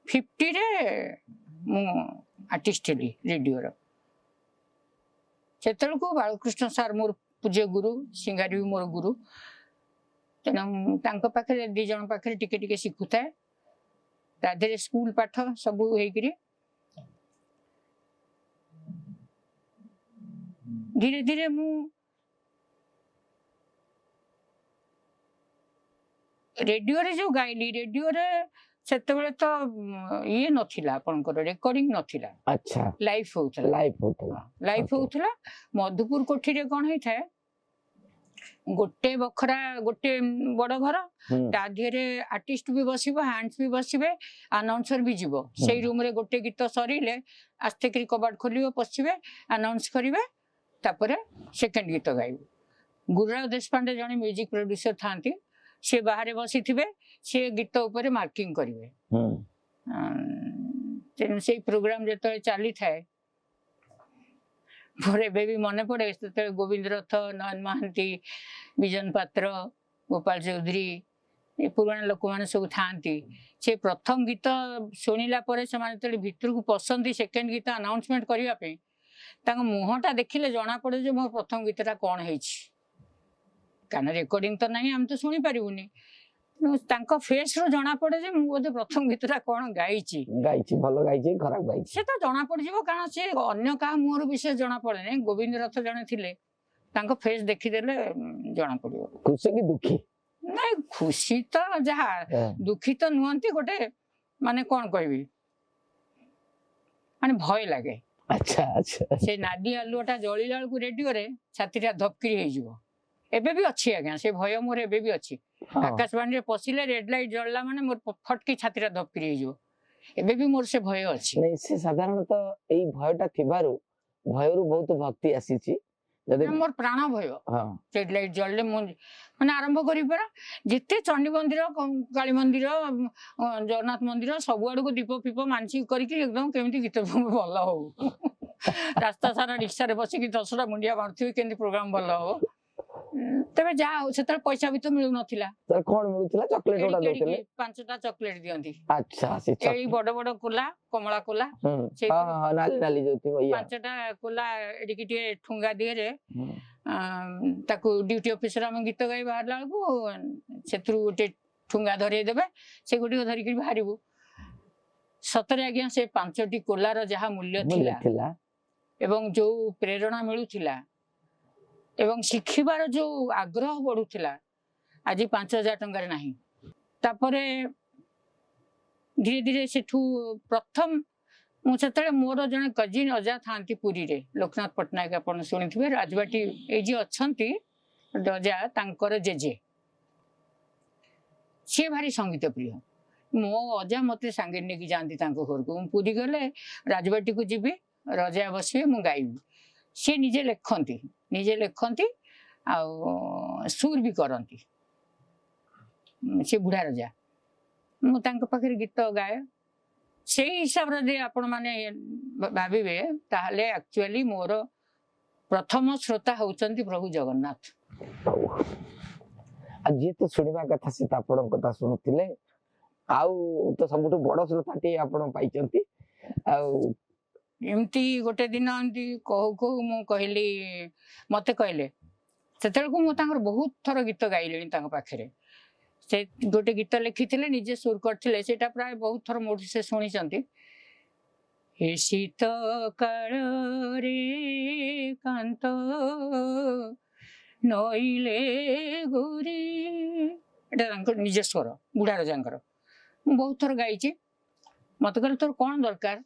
50ରେ ମୁଁ ଆର୍ଟିଷ୍ଟ ଥିଲି ରେଡ଼ିଓର। ସେତେବେଳକୁ ବାଳକୃଷ୍ଣ ସାର୍ ମୋର ପୂଜ୍ୟ ଗୁରୁ, ସିଂହାରୀ ବି ମୋର ଗୁରୁ। ତେଣୁ ମୁଁ ତାଙ୍କ ପାଖରେ, ଦି ଜଣ ପାଖରେ ଟିକେ ଟିକେ ଶିଖୁଥାଏ। ତା ଦେହରେ ସ୍କୁଲ ପାଠ ସବୁ ହେଇକିରି ଧୀରେ ଧୀରେ ମୁଁ ରେଡିଓରେ ଯୋଉ ଗାଇଲି, ରେଡିଓରେ ସେତେବେଳେ ତ ଇଏ ନଥିଲା, ଆପଣଙ୍କର ରେକର୍ଡିଂ ନଥିଲା, ଲାଇଭ୍ ହଉଥିଲା। ଲାଇଭ୍ ହଉଥିଲା। ଲାଇଭ୍ ହଉଥିଲା। ମଧୁପୁର କୋଠିରେ କଣ ହେଇଥାଏ, ଗୋଟେ ବଖରା, ଗୋଟେ ବଡ ଘର, ତା ଦେହରେ ଆର୍ଟିଷ୍ଟ ବି ବସିବ, ହ୍ୟାଣ୍ଡସ ବି ବସିବେ, ଆନାଉନ୍ସର ବି ଯିବ। ସେଇ ରୁମରେ ଗୋଟେ ଗୀତ ସରିଲେ ଆସ୍ତେ କରି କବାଟ ଖୋଲିବ, ପଶିବେ, ଆନାଉନ୍ସ କରିବେ, ତାପରେ ସେକେଣ୍ଡ ଗୀତ ଗାଇବେ। ଗୁରୁରାव ଦେଶପାଣ୍ଡେ ଜଣେ ମ୍ୟୁଜିକ ପ୍ରଡ୍ୟୁସର ଥାନ୍ତି, ସେ ବାହାରେ ବସିଥିବେ, ସେ ଗୀତ ଉପରେ ମାର୍କିଂ କରିବେ। ତେଣୁ ସେଇ ପ୍ରୋଗ୍ରାମ ଯେତେବେଳେ ଚାଲିଥାଏ, ମୋର ଏବେ ବି ମନେ ପଡେ, ସେତେବେଳେ ଗୋବିନ୍ଦ ରଥ, ନୟନ ମହାନ୍ତି, ବିଜନ ପାତ୍ର, ଗୋପାଳ ଚୌଧୁରୀ, ଏ ପୁରୁଣା ଲୋକମାନେ ସବୁ ଥାଆନ୍ତି। ସେ ପ୍ରଥମ ଗୀତ ଶୁଣିଲା ପରେ ସେମାନେ ଯେତେବେଳେ ଭିତରକୁ ପଶନ୍ତି ସେକେଣ୍ଡ ଗୀତ ଆନାଉନ୍ସମେଣ୍ଟ କରିବା ପାଇଁ, ତାଙ୍କ ମୁହଁଟା ଦେଖିଲେ ଜଣା ପଡେ ଯେ ମୋ ପ୍ରଥମ ଗୀତଟା କଣ ହେଇଛି। କାରଣ ରେକର୍ଡିଂ ତ ନାହିଁ, ଆମେ ତ ଶୁଣିପାରିବୁନି। ତେଣୁ ତାଙ୍କ ଫେସ୍ରୁ ଜଣା ପଡେ ଯେ ମୁଁ ବୋଧେ ପ୍ରଥମ ଗୀତଟା କଣ ଗାଇଛି। ଗାଇଛି, ଭଲ ଗାଇଛି, ଖରାପ ଗାଇଛି, ସେ ତ ଜଣା ପଡିଯିବ। କାରଣ ସେ ଅନ୍ୟ କାହା ମୁହଁରୁ ବିଶେଷ ଜଣା ପଡେନି। ଗୋବିନ୍ଦ ରଥ ଜଣେ ଥିଲେ, ତାଙ୍କ ଫେସ୍ ଦେଖିଦେଲେ ଜଣା ପଡିବ। ଖୁସି କି ଦୁଃଖୀ? ନାଇଁ, ଖୁସି ତ ଯାହା, ଦୁଃଖୀ ତ ନୁହନ୍ତି। ଗୋଟେ ମାନେ କଣ କହିବି, ମାନେ ଭୟ ଲାଗେ। ଆଚ୍ଛା ଆଚ୍ଛା ସେ ନାଲି ଆଲୁଅଟା ଜଳିଲା ବେଳକୁ ରେଡିଓରେ ଛାତିଟା ଧପକିରି ହେଇଯିବ। ଏବେ ବି ଅଛି ଆଜ୍ଞା, ସେ ଭୟ ମୋର ଏବେ ବି ଅଛି। ଆକାଶବାଣୀରେ ପଶିଲେ ରେଡ୍ ଲାଇଟ୍ ଜଳିଲା ମାନେ ମୋର ଫଟକି ଛାତିଟା ଧପକିରି ହେଇଯିବ। ଏବେ ବି ମୋର ସେ ଭୟ ଅଛି। ନାଇଁ, ସେ ସାଧାରଣତଃ ଏଇ ଭୟଟା ଥିବାରୁ ଭୟରୁ ବହୁତ ଭକ୍ତି ଆସିଛି। ଯଦି ମୋର ପ୍ରାଣ ଭୟ। ରେଡ୍ ଲାଇଟ୍ ଜଳିଲେ ମୁଁ ମାନେ ଆରମ୍ଭ କରିବି ପରା, ଯେତେ ଚଣ୍ଡୀ ମନ୍ଦିର, କାଳୀ ମନ୍ଦିର, ଜଗନ୍ନାଥ ମନ୍ଦିର, ସବୁ ଆଡକୁ ଦୀପ ଫିପ ମାନସିକ କରିକି ଏକଦମ କେମିତି ଗୀତ ଭଲ ହଉ। ରାସ୍ତା ସାରା ରିକ୍ସାରେ ବସିକି 10ଟା ମୁଣ୍ଡିଆ ମାରୁଥିବି କେମିତି ପ୍ରୋଗ୍ରାମ ଭଲ ହବ। ତେବେ ଯାହା ହଉ, ସେତେବେଳେ ପଇସା ବି ତ ମିଳୁନଥିଲା। କଣ ମିଳୁଥିଲା? ଚକୋଲେଟ ଗୁଡା ଦଉଥିଲେ? 5ଟା ଚକୋଲେଟ ଦିଅନ୍ତି। ଆଚ୍ଛା, ସେ ଏଇ ବଡ ବଡ କୋଲା, କମଳା କୋଲା, ନାଲି ନାଲି ଯୋଉ ଥିବ, 5ଟା କୋଲା ଏଡିକି ଟିକେ ଠୁଙ୍ଗା ଦିହରେ, ତାକୁ ଡ୍ୟୁଟି ଅଫିସର ଆମେ ଗୀତ ଗାଇ ବାହାରିଲା ବେଳକୁ ସେଥିରୁ ଗୋଟେ ଠୁଙ୍ଗା ଧରେଇ ଦେବେ, ସେଗୁଡ଼ିକ ଧରିକି ବାହାରିବୁ। ସତରେ ଆଜ୍ଞା ସେ 5ଟି କୋଲାର ଯାହା ମୂଲ୍ୟ ଥିଲା ଏବଂ ଯୋଉ ପ୍ରେରଣା ମିଳୁଥିଲା ଏବଂ ଶିଖିବାର ଯୋଉ ଆଗ୍ରହ ବଢୁଥିଲା, ଆଜି 5,000 ଟଙ୍କାରେ ନାହିଁ। ତାପରେ ଧୀରେ ଧୀରେ ସେଠୁ ପ୍ରଥମ ମୁଁ ସେତେବେଳେ ମୋର ଜଣେ କଜିନ୍ ଅଜା ଥାନ୍ତି ପୁରୀରେ, ଲୋକନାଥ ପଟ୍ଟନାୟକ, ଆପଣ ଶୁଣିଥିବେ, ରାଜବାଟୀ ଏଇ ଯିଏ ଅଛନ୍ତି ଅଜା, ତାଙ୍କର ଜେଜେ, ସିଏ ଭାରି ସଙ୍ଗୀତ ପ୍ରିୟ। ମୋ ଅଜା ମତେ ସାଙ୍ଗରେ ନେଇକି ଯାଆନ୍ତି ତାଙ୍କ ଘରକୁ। ମୁଁ ପୁରୀ ଗଲେ ରାଜବାଟୀକୁ ଯିବି, ରଜା ବସିବେ, ମୁଁ ଗାଇବି। ସିଏ ନିଜେ ଲେଖନ୍ତି, ନିଜେ ଲେଖନ୍ତି ଆଉ ସୁର ବି କରନ୍ତି। ସେ ବୁଢା ରଜା, ମୁଁ ତାଙ୍କ ପାଖରେ ଗୀତ ଗାଏ। ସେଇ ହିସାବରେ ଯଦି ଆପଣମାନେ ଭାବିବେ, ତାହେଲେ ଆକ୍ଚୁଆଲି ମୋର ପ୍ରଥମ ଶ୍ରୋତା ହଉଛନ୍ତି ପ୍ରଭୁ ଜଗନ୍ନାଥ। ଆଉ ଯିଏ ତ ଶୁଣିବା କଥା ସେ ତ ଆପଣଙ୍କ କଥା ଶୁଣୁଥିଲେ, ଆଉ ତ ସବୁଠୁ ବଡ ଶ୍ରୋତାଟିଏ ଆପଣ ପାଇଛନ୍ତି। ଆଉ ଏମିତି ଗୋଟେ ଦିନ ଏମିତି କହୁ କହୁ ମୁଁ କହିଲି, ମତେ କହିଲେ, ସେତେବେଳକୁ ମୁଁ ତାଙ୍କର ବହୁତ ଥର ଗୀତ ଗାଇଲିଣି ତାଙ୍କ ପାଖରେ। ସେ ଗୋଟେ ଗୀତ ଲେଖିଥିଲେ, ନିଜେ ସୁର କରିଥିଲେ, ସେଇଟା ପ୍ରାୟ ବହୁତ ଥର ମୋଠୁ ସେ ଶୁଣିଛନ୍ତି। ହେ ଶୀତ କାଳରେ କାନ୍ତ ନଇଲେ ଗୋରି, ଏଇଟା ତାଙ୍କର ନିଜ ସ୍ୱର, ବୁଢା ରଜାଙ୍କର। ମୁଁ ବହୁତ ଥର ଗାଇଛି। ମତେ କହିଲେ ତୋର କଣ ଦରକାର?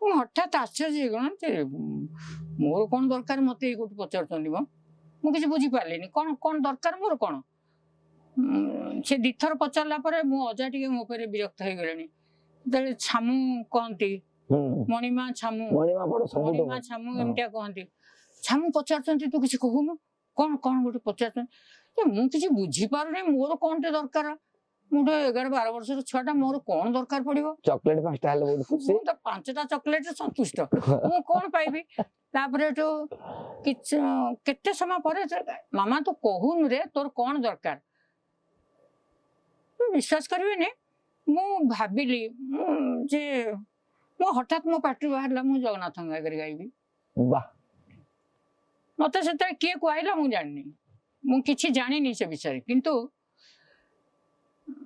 ମୁଁ ହଠାତ୍ ଆଶ୍ଚର୍ଯ୍ୟ ହେଇଗଲି ଯେ ମୋର କଣ ଦରକାର, ମତେ ଏଇ ଗୋଟେ ପଚାରୁଛନ୍ତି। ମୁଁ କିଛି ବୁଝିପାରିଲିନି, କଣ କଣ ଦରକାର ମୋର କଣ। ସେ 2ଥର ପଚାରିଲା ପରେ ମୋ ଅଜା ଟିକେ ମୋ ଉପରେ ବିରକ୍ତ ହେଇଗଲେଣି। ଯେତେବେଳେ ଛାମୁ କହନ୍ତି, ମଣିମା ଛାମୁ, ମଣିମା ଛାମୁ ଏମିତିଆ କହନ୍ତି, ଛାମୁ ପଚାରୁଛନ୍ତି ତୁ କିଛି କହୁନୁ, କଣ କଣ ଗୋଟେ ପଚାରୁଛନ୍ତି। ମୁଁ କିଛି ବୁଝିପାରୁନି, ମୋର କଣ ଟେ ଦରକାର। ମୁଁ ଗୋଟେ 11-12 ବର୍ଷର ଛୁଆଟା, ମୋର କଣ ଦରକାର ପଡିବ? ଚକୋଲେଟ 5ଟା ହେଲେ ବହୁତ ଖୁସି। ମୁଁ ତ 5ଟା ଚକୋଲେଟରେ ସନ୍ତୁଷ୍ଟ, ମୁଁ କଣ ପାଇବି? ତାପରେ ଏଠୁ କିଛି କେତେ ସମୟ ପରେ, ମାମା ତୁ କହୁନୁ ରେ, ତୋର କଣ ଦରକାର? ବିଶ୍ୱାସ କରିବେନି, ମୁଁ ଭାବିଲି ଯେ ମୁଁ ହଠାତ୍ ମୋ ପାଟିରୁ ବାହାରିଲା ମୁଁ ଜଗନ୍ନାଥଙ୍କ ଆଗରେ ଗାଇବି। ମତେ ସେତେବେଳେ କିଏ କୁହାଇଲା ମୁଁ ଜାଣିନି, ମୁଁ କିଛି ଜାଣିନି ସେ ବିଷୟରେ, କିନ୍ତୁ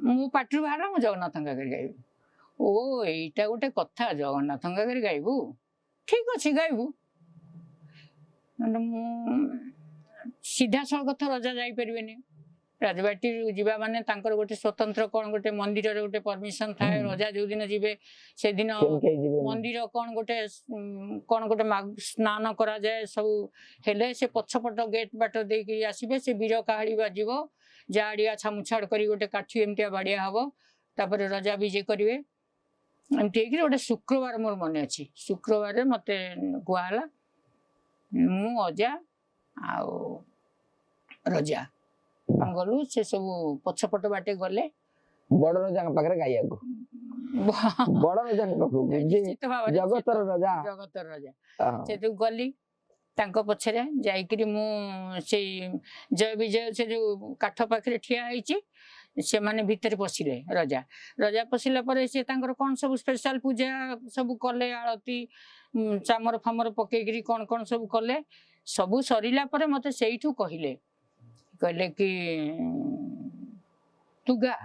ମୋ ପାଟିରୁ ବାହାରିଲା ମୁଁ ଜଗନ୍ନାଥଙ୍କ ଆଗରେ ଗାଇବି। ଓ ଏଇଟା ଗୋଟେ କଥା, ଜଗନ୍ନାଥଙ୍କ ଆଗରେ ଗାଇବୁ, ଠିକ ଅଛି ଗାଇବୁ। ମାନେ ମୁଁ ସିଧାସଳଖ ତ ରଜା ଯାଇପାରିବେନି। ରାଜବାଟୀରୁ ଯିବା ମାନେ ତାଙ୍କର ଗୋଟେ ସ୍ୱତନ୍ତ୍ର କଣ ଗୋଟେ ମନ୍ଦିରରେ ଗୋଟେ ପରମିଶନ ଥାଏ। ରଜା ଯୋଉଦିନ ଯିବେ ସେଦିନ କେମିତି କେହି ଯିବେନି। ମନ୍ଦିର କଣ ଗୋଟେ କଣ ଗୋଟେ ସ୍ନାନ କରାଯାଏ, ସବୁ ହେଲେ ସେ ପଛପଟ ଗେଟ୍ ବାଟ ଦେଇକି ଆସିବେ। ସେ ବୀର କାହାଳି ବାଜିବ, ଜାଆଡିଆ ଛାମୁଛାଡ଼ କରି ଗୋଟେ କାଠି ଏମିତିଆ ବାଡିଆ ହବ, ତାପରେ ରଜା ବିଜେ କରିବେ। ଏମିତି ହେଇକିରି ଗୋଟେ ଶୁକ୍ରବାର ମୋର ମନେ ଅଛି, ଶୁକ୍ରବାରରେ ମତେ କୁହାହେଲା, ମୁଁ ଅଜା ଆଉ ରଜା ଗଲୁ। ସେ ସବୁ ପଛପଟ ବାଟେ ଗଲେ। ବଡ ରଜାଙ୍କ ପାଖରେ ଗାଇବାକୁ, ବଡ ରଜାଙ୍କ ପାଖକୁ ଯେ ନିଶ୍ଚିତ ଭାବରେ ଜଗତର ରଜା। ଜଗତର ରଜା। ସେଠୁ ଗଲି ତାଙ୍କ ପଛରେ ଯାଇକିରି ମୁଁ ସେଇ ଜୟ ବିଜୟ ସେ ଯୋଉ କାଠ ପାଖରେ ଠିଆ ହେଇଛି, ସେମାନେ ଭିତରେ ପଶିଲେ। ରଜା ରଜା ପଶିଲା ପରେ ସେ ତାଙ୍କର କଣ ସବୁ ସ୍ପେଶାଲ ପୂଜା ସବୁ କଲେ, ଆଳତି ଚାମର ଫାମର ପକେଇକିରି କଣ କଣ ସବୁ କଲେ। ସବୁ ସରିଲା ପରେ ମତେ ସେଇଠୁ କହିଲେ, କହିଲେ କି ତୁ ଗା।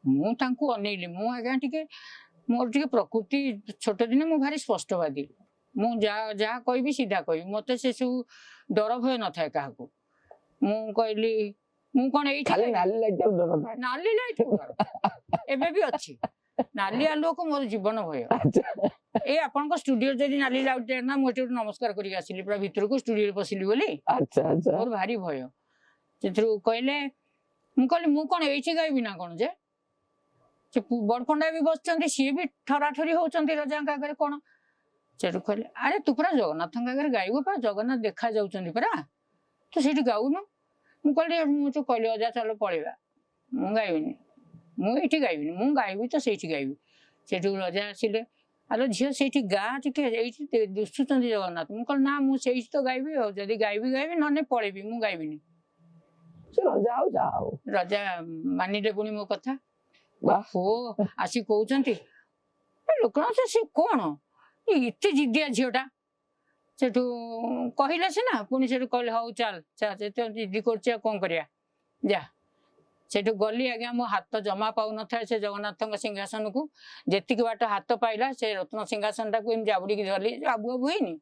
ମୁଁ ତାଙ୍କୁ ଅନେଇଲି। ମୁଁ ଆଜ୍ଞା ଟିକେ ମୋର ଟିକେ ପ୍ରକୃତି ଛୋଟ ଦିନେ ମୁଁ ଭାରି ସ୍ପଷ୍ଟବାଦୀ। ମୁଁ ଯାହା ଯାହା କହିବି ସିଧା କହିବି, ମତେ ସେ ସବୁ ଡର ଭୟ ନଥାଏ କାହାକୁ। ମୁଁ କହିଲି ମୁଁ କଣ ଏଇଠି ଖାଲି ଗାଇବି? ନାଲି ଲାଇଟ୍ ଟାକୁ ଡର ଥାଏ। ନାଲି ଲାଇଟ୍ ଡର ଏବେ ବି ଅଛି। ନାଲି ଆଲୁଅକୁ ମୋର ଜୀବନ ଭୟ। ଏଇ ଆପଣଙ୍କ ଷ୍ଟୁଡିଓ ଯଦି ନାଲି ଲାଇଟ୍ ନା, ମୁଁ ଏଠି ଗୋଟେ ନମସ୍କାର କରିକି ଆସିଲି ପୁରା ଭିତରକୁ, ଷ୍ଟୁଡିଓରେ ପଶିଲି ବୋଲି। ଆଚ୍ଛା ଆଚ୍ଛା ମୋର ଭାରି ଭୟ। ସେଥିରୁ କହିଲେ, ମୁଁ କହିଲି ମୁଁ କଣ ଏଇଠି ଗାଇବି ନା କଣ? ଯେ ସେ ବଡପଣ୍ଡା ବି ବସିଛନ୍ତି, ସିଏ ବି ଠରାଠରି ହଉଛନ୍ତି ରଜାଙ୍କ ଆଗରେ କଣ। ସେଠୁ କହିଲେ ଆରେ ତୁ ପରା ଜଗନ୍ନାଥଙ୍କ ଆଗରେ ଗାଇବୁ ପରା, ଜଗନ୍ନାଥ ଦେଖା ଯାଉଛନ୍ତି ପରା, ତୁ ସେଇଠି ଗାଉନୁ। ମୁଁ କହିଲି, ମୁଁ ତ କହିଲି ଅଜା ଚାଲ ପଳେଇବା, ମୁଁ ଗାଇବିନି, ମୁଁ ଏଇଠି ଗାଇବିନି, ମୁଁ ଗାଇବି ତ ସେଇଠି ଗାଇବି। ସେଠୁ ରଜା ଆସିଲେ, ଆରେ ଝିଅ ସେଇଠି ଗା ଟିକେ, ଏଇଠି ଦିଶୁଛନ୍ତି ଜଗନ୍ନାଥ। ମୁଁ କହିଲି ନା ମୁଁ ସେଇଠି ତ ଗାଇବି, ଆଉ ଯଦି ଗାଇବି ଗାଇବି, ନହେଲେ ପଳେଇବି, ମୁଁ ଗାଇବିନି। ସେ ରଜା ଆଉ ଯାହା ହଉ। ରଜା ମାନିଲେ ପୁଣି ମୋ କଥା। ବାଃ। ହୋ ଆସି କହୁଛନ୍ତି, ଏ ଲୋକନାଥ ସେ କଣ ଏ ଏତେ ଜିଦିଆ ଝିଅଟା। ସେଠୁ କହିଲେ ସିନା, ପୁଣି ସେଠୁ କହିଲେ ହଉ ଚାଲ ଚାଲ, ଏତେ ଜିଦି କରୁଛି ଆଉ କଣ କରିବା, ଯା। ସେଠୁ ଗଲି ଆଜ୍ଞା, ମୋ ହାତ ଜମା ପାଉନଥାଏ ସେ ଜଗନ୍ନାଥଙ୍କ ସିଂହାସନକୁ। ଯେତିକି ବାଟ ହାତ ପାଇଲା ସେ ରତ୍ନ ସିଂହାସନଟାକୁ ଏମିତି ଜାବୁଡିକି ଧରିଲି, ଯୋଉ ଆବୁ ଆବୁ ହେଇନି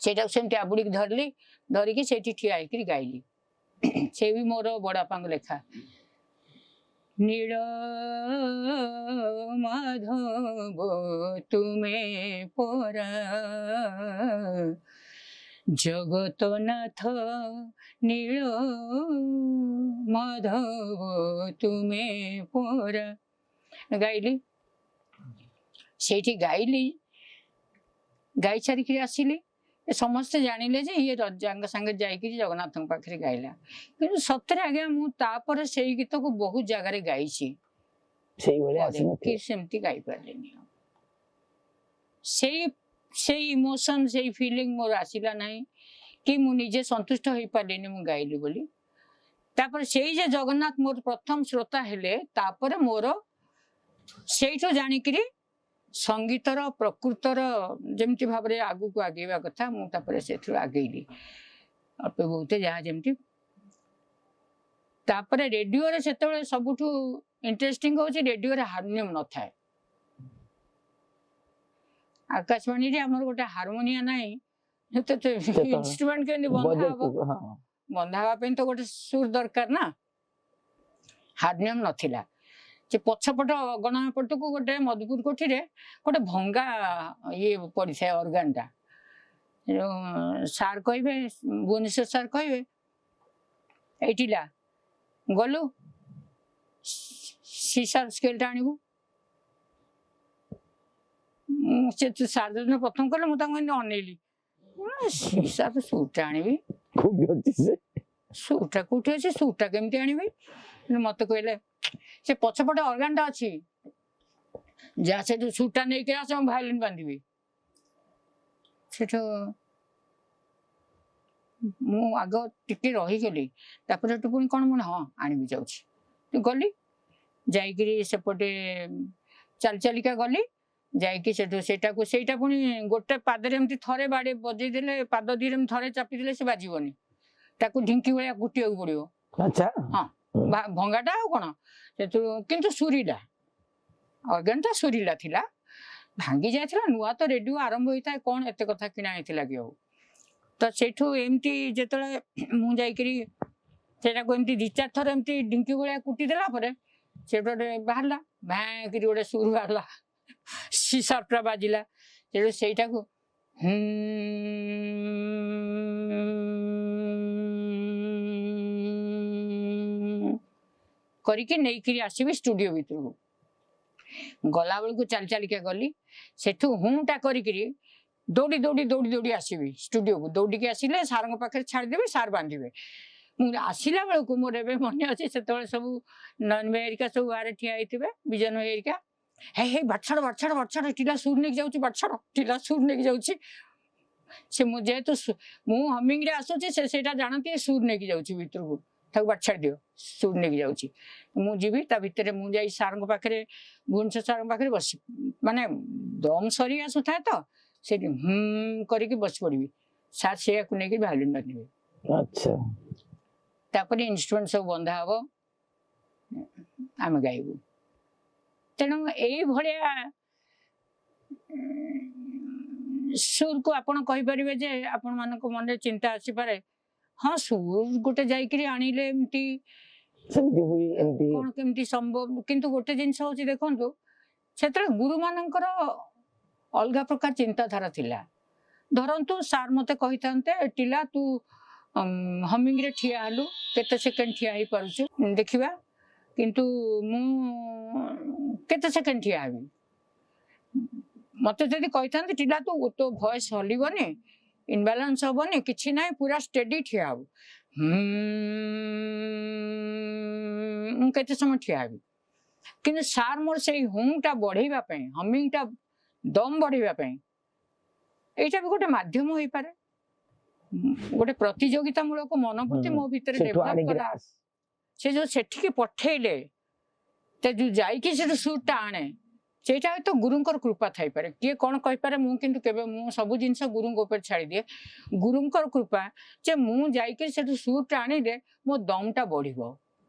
ସେଇଟାକୁ ସେମିତି ଆବୁଡିକି ଧରିଲି, ଧରିକି ସେଇଠି ଠିଆ ହେଇକିରି ଗାଇଲି। ସେ ବି ମୋର ବଡବାପାଙ୍କ ଲେଖା। ନୀଳ ମାଧବ ତୁମେ ପରା ଜଗତନାଥ, ନୀଳ ମାଧବ ତୁମେ ପରା। ଗାଇଲି ସେଇଠି, ଗାଇଲି, ଗାଇ ସାରିକିରି ଆସିଲି। ଏ ସମସ୍ତେ ଜାଣିଲେ ଯେ ଇଏ ରଜାଙ୍କ ସାଙ୍ଗେ ଯାଇକିରି ଜଗନ୍ନାଥଙ୍କ ପାଖରେ ଗାଇଲା। କିନ୍ତୁ ସତରେ ଆଜ୍ଞା ମୁଁ ତାପରେ ସେଇ ଗୀତକୁ ବହୁତ ଜାଗାରେ ଗାଇଛି ସେଇଭଳିଆ ପରେ, ଆସିନଥିବ। କି ସେମିତି ଗାଇପାରିଲିନି ଆଉ। ସେଇ ସେଇ ଇମୋସନ, ସେଇ ଫିଲିଂ ମୋର ଆସିଲା ନାହିଁ କି ମୁଁ ନିଜେ ସନ୍ତୁଷ୍ଟ ହେଇପାରିଲିନି ମୁଁ ଗାଇଲି ବୋଲି। ତାପରେ ସେଇ ଯେ ଜଗନ୍ନାଥ ମୋର ପ୍ରଥମ ଶ୍ରୋତା ହେଲେ, ତାପରେ ମୋର ସେଇଠୁ ଜାଣିକିରି ସଙ୍ଗୀତର ପ୍ରକୃତର ଯେମିତି ଭାବରେ ଆଗକୁ ଆଗେଇବା କଥା, ମୁଁ ତାପରେ ସେଥିରୁ ଆଗେଇଲି ଅଳ୍ପ ବହୁତ ଯାହା ଯେମିତି। ତାପରେ ରେଡିଓରେ ସେତେବେଳେ ସବୁଠୁ ଇଣ୍ଟରେଷ୍ଟିଂ ହଉଛି ରେଡିଓରେ ହାରମୋନିୟମ ନଥାଏ। ଆକାଶବାଣୀରେ ଆମର ଗୋଟେ ହାରମୋନିଆ ନାହିଁ। ଇନଷ୍ଟ୍ରୁମେଣ୍ଟ କେମିତି ବନ୍ଧା ହବ? ବଜେଇବାକୁ, ହଁ। ବନ୍ଧା ହେବା ପାଇଁ ତ ଗୋଟେ ସୁର ଦରକାର ନା। ହାରମୋନିୟମ ନଥିଲା। ସେ ପଛପଟ ଅଗଣା ପଟକୁ ଗୋଟେ ମଧୁପୁର କୋଠିରେ ଗୋଟେ ଭଙ୍ଗା ଇଏ ପଡିଥାଏ ଅର୍ଗାନଟା। ଯୋଉ ସାର୍ କହିବେ, ଭୁବନେଶ୍ୱର ସାର୍ କହିବେ, ଏଇଠି ଲା ଗଲୁ ସି ସାର୍ପ ସ୍କେଲଟା ଆଣିବୁ। ମୁଁ ସେ ସାର୍ ଯୋଉଦିନ ପ୍ରଥମ କଲେ, ମୁଁ ତାଙ୍କୁ ଏମିତି ଅନେଇଲି, ସି ସାର୍ପ ସୁରଟା ଆଣିବି? କୋଉଠି ଅଛି ସେ? ସୁରଟା କୋଉଠି ଅଛି? ସୁରଟା କେମିତି ଆଣିବି? କିନ୍ତୁ ମତେ କହିଲେ ସେ ପଛପଟେ ଅର୍ଗାନଟା ଅଛି, ଯା ସେଠୁ ସୁରଟା ନେଇକି ଆସ, ମୁଁ ଭାୟୋଲିନ ବାନ୍ଧିବି। ସେଠୁ ମୁଁ ଆଗ ଟିକେ ରହିଗଲି। ତାପରେ ସେଠୁ ପୁଣି କଣ ମୁଁ ହଁ ଆଣିବି ଯାଉଛି ଗଲି। ଯାଇକିରି ସେପଟେ ଚାଲି ଚାଲିକା ଗଲି। ଯାଇକି ସେଠୁ ସେଇଟାକୁ ସେଇଟା ପୁଣି ଗୋଟେ ପାଦରେ ଏମିତି ଥରେ ବାଡେ ବଜେଇ ଦେଲେ, ପାଦ ଦିହରେ ଏମିତି ଥରେ ଚାପିଦେଲେ ସେ ବାଜିବନି, ତାକୁ ଢିଙ୍କି ଭଳିଆ କୁଟିବାକୁ ପଡିବ। ଭଙ୍ଗାଟା ଆଉ କଣ ସେଥିରୁ, କିନ୍ତୁ ସୁରିଲା ଅର୍ଗାନଟା ସୁରିଲା ଥିଲା। ଭାଙ୍ଗି ଯାଇଥିଲା। ନୂଆ ତ ରେଡିଓ ଆରମ୍ଭ ହେଇଥାଏ, କ'ଣ ଏତେ କଥା କିଣା ହେଇଥିଲା କି ଆଉ। ତ ସେଇଠୁ ଏମିତି ଯେତେବେଳେ ମୁଁ ଯାଇକିରି ସେଇଟାକୁ ଏମିତି ଦି ଚାରି ଥର ଏମିତି ଢିଙ୍କି ଭଳିଆ କୁଟି ଦେଲା ପରେ ସେଠୁ ଗୋଟେ ବାହାରିଲା, ଭ୍ୟାଁ କିରି ଗୋଟେ ସୁର ବାହାରିଲା, ସି ସାର୍ପଟା ବାଜିଲା। ସେଠୁ ସେଇଟାକୁ କରିକି ନେଇକିରି ଆସିବି ଷ୍ଟୁଡିଓ ଭିତରକୁ। ଗଲାବେଳକୁ ଚାଲି ଚାଲିକା ଗଲି, ସେଠୁ ହୁଁଟା କରିକିରି ଦୌଡ଼ି ଦୌଡ଼ି ଦୌଡ଼ି ଦୌଡ଼ି ଆସିବି ଷ୍ଟୁଡିଓକୁ। ଦୌଡ଼ିକି ଆସିଲେ ସାର୍ଙ୍କ ପାଖରେ ଛାଡ଼ିଦେବି, ସାର୍ ବାନ୍ଧିବେ। ମୁଁ ଆସିଲା ବେଳକୁ ମୋର ଏବେ ମନେ ଅଛି, ସେତେବେଳେ ସବୁ ନୟନ ଭାଇ ହେରିକା ସବୁ ବାହାରେ ଠିଆ ହେଇଥିବେ, ବିଜନ ଭାଇ ହେରିକା, ହେ ହେ ବାଛାଡ଼ ବାଛାଡ଼ ବାଛାଡ଼, ଟିଲା ସୁର ନେଇକି ଯାଉଛି, ବାଛାଡ଼ ଟିଲା ସୁର ନେଇକି ଯାଉଛି। ସେ ମୁଁ ଯେହେତୁ ମୁଁ ହମିଂରେ ଆସୁଛି, ସେ ସେଇଟା ଜାଣନ୍ତି, ସୁର ନେଇକି ଯାଉଛି ଭିତରକୁ, ତାକୁ ବାଛାଡ଼ି ଦିଅ, ସୁର ନେଇକି ଯାଉଛି। ମୁଁ ଯିବି ତା ଭିତରେ, ମୁଁ ଯାଇ ସାର୍ଙ୍କ ପାଖରେ, ଭୁବନେଶ୍ୱର ସାର୍ଙ୍କ ପାଖରେ ବସି, ମାନେ ଦମ୍ ସରି ଆସୁଥାଏ ତ ସେଠି ହୁଁ କରିକି ବସି ପଡ଼ିବି, ସାର୍ ସେଇଆକୁ ନେଇକି ଭାୟୋଲିନ୍ ବାନ୍ଧିବେ। ତାପରେ ଇନଷ୍ଟ୍ରୁମେଣ୍ଟ ସବୁ ବନ୍ଧା ହବ, ଆମେ ଗାଇବୁ। ତେଣୁ ଏଇଭଳିଆ ସୁରକୁ ଆପଣ କହିପାରିବେ ଯେ ଆପଣମାନଙ୍କ ମନରେ ଚିନ୍ତା ଆସିପାରେ, ହଁ ସୁର ଗୋଟେ ଯାଇକିରି ଆଣିଲେ ଏମିତି ସେମିତି ହୁଏ ଏମିତି କ'ଣ କେମିତି ସମ୍ଭବ? କିନ୍ତୁ ଗୋଟେ ଜିନିଷ ହଉଛି ଦେଖନ୍ତୁ, ସେତେବେଳେ ଗୁରୁମାନଙ୍କର ଅଲଗା ପ୍ରକାର ଚିନ୍ତାଧାରା ଥିଲା। ଧରନ୍ତୁ ସାର୍ ମତେ କହିଥାନ୍ତେ, ଟିଲା ତୁ ହମିଂରେ ଠିଆ ହେଲୁ, କେତେ ସେକେଣ୍ଡ ଠିଆ ହେଇପାରୁଛୁ ଦେଖିବା। କିନ୍ତୁ ମୁଁ କେତେ ସେକେଣ୍ଡ ଠିଆ ହେବି? ମତେ ଯଦି କହିଥାନ୍ତେ, ଟିଲା ତୁ ତୋ ଭଏସ ହଲିବନି, ଇନବାଲାନ୍ସ ହବନି, କିଛି ନାହିଁ, ପୁରା ଷ୍ଟେଡି ଠିଆ ହବୁ, ମୁଁ କେତେ ସମୟ ଠିଆ ହେବି? କିନ୍ତୁ ସାର୍ ମୋର ସେଇ ହୁଁଟା ବଢେଇବା ପାଇଁ, ହମିଂଟା ଦମ୍ ବଢେଇବା ପାଇଁ, ଏଇଟା ବି ଗୋଟେ ମାଧ୍ୟମ ହେଇପାରେ, ଗୋଟେ ପ୍ରତିଯୋଗିତାମୂଳକ ମନୋବୃତ୍ତି ମୋ ଭିତରେ ସେଠୁ ଡେଭଲପ ଆଣିକିରି କଲା। ସେ ଯୋଉ ସେଠିକି ପଠେଇଲେ, ତ ଯୋଉ ଯାଇକି ସେଠୁ ସୁରଟା ଆଣେ, ସେଇଟା ହୁଏତ ଗୁରୁଙ୍କର କୃପା ଥାଇପାରେ, କିଏ କ'ଣ କହିପାରେ। ମୁଁ କିନ୍ତୁ କେବେ ମୁଁ ସବୁ ଜିନିଷ ଗୁରୁଙ୍କ ଉପରେ ଛାଡ଼ିଦିଏ। ଗୁରୁଙ୍କର କୃପା ଯେ ମୁଁ ଯାଇକି ସେଠୁ ସୁରଟା ଆଣିଲେ ମୋ ଦମଟା ବଢିବ।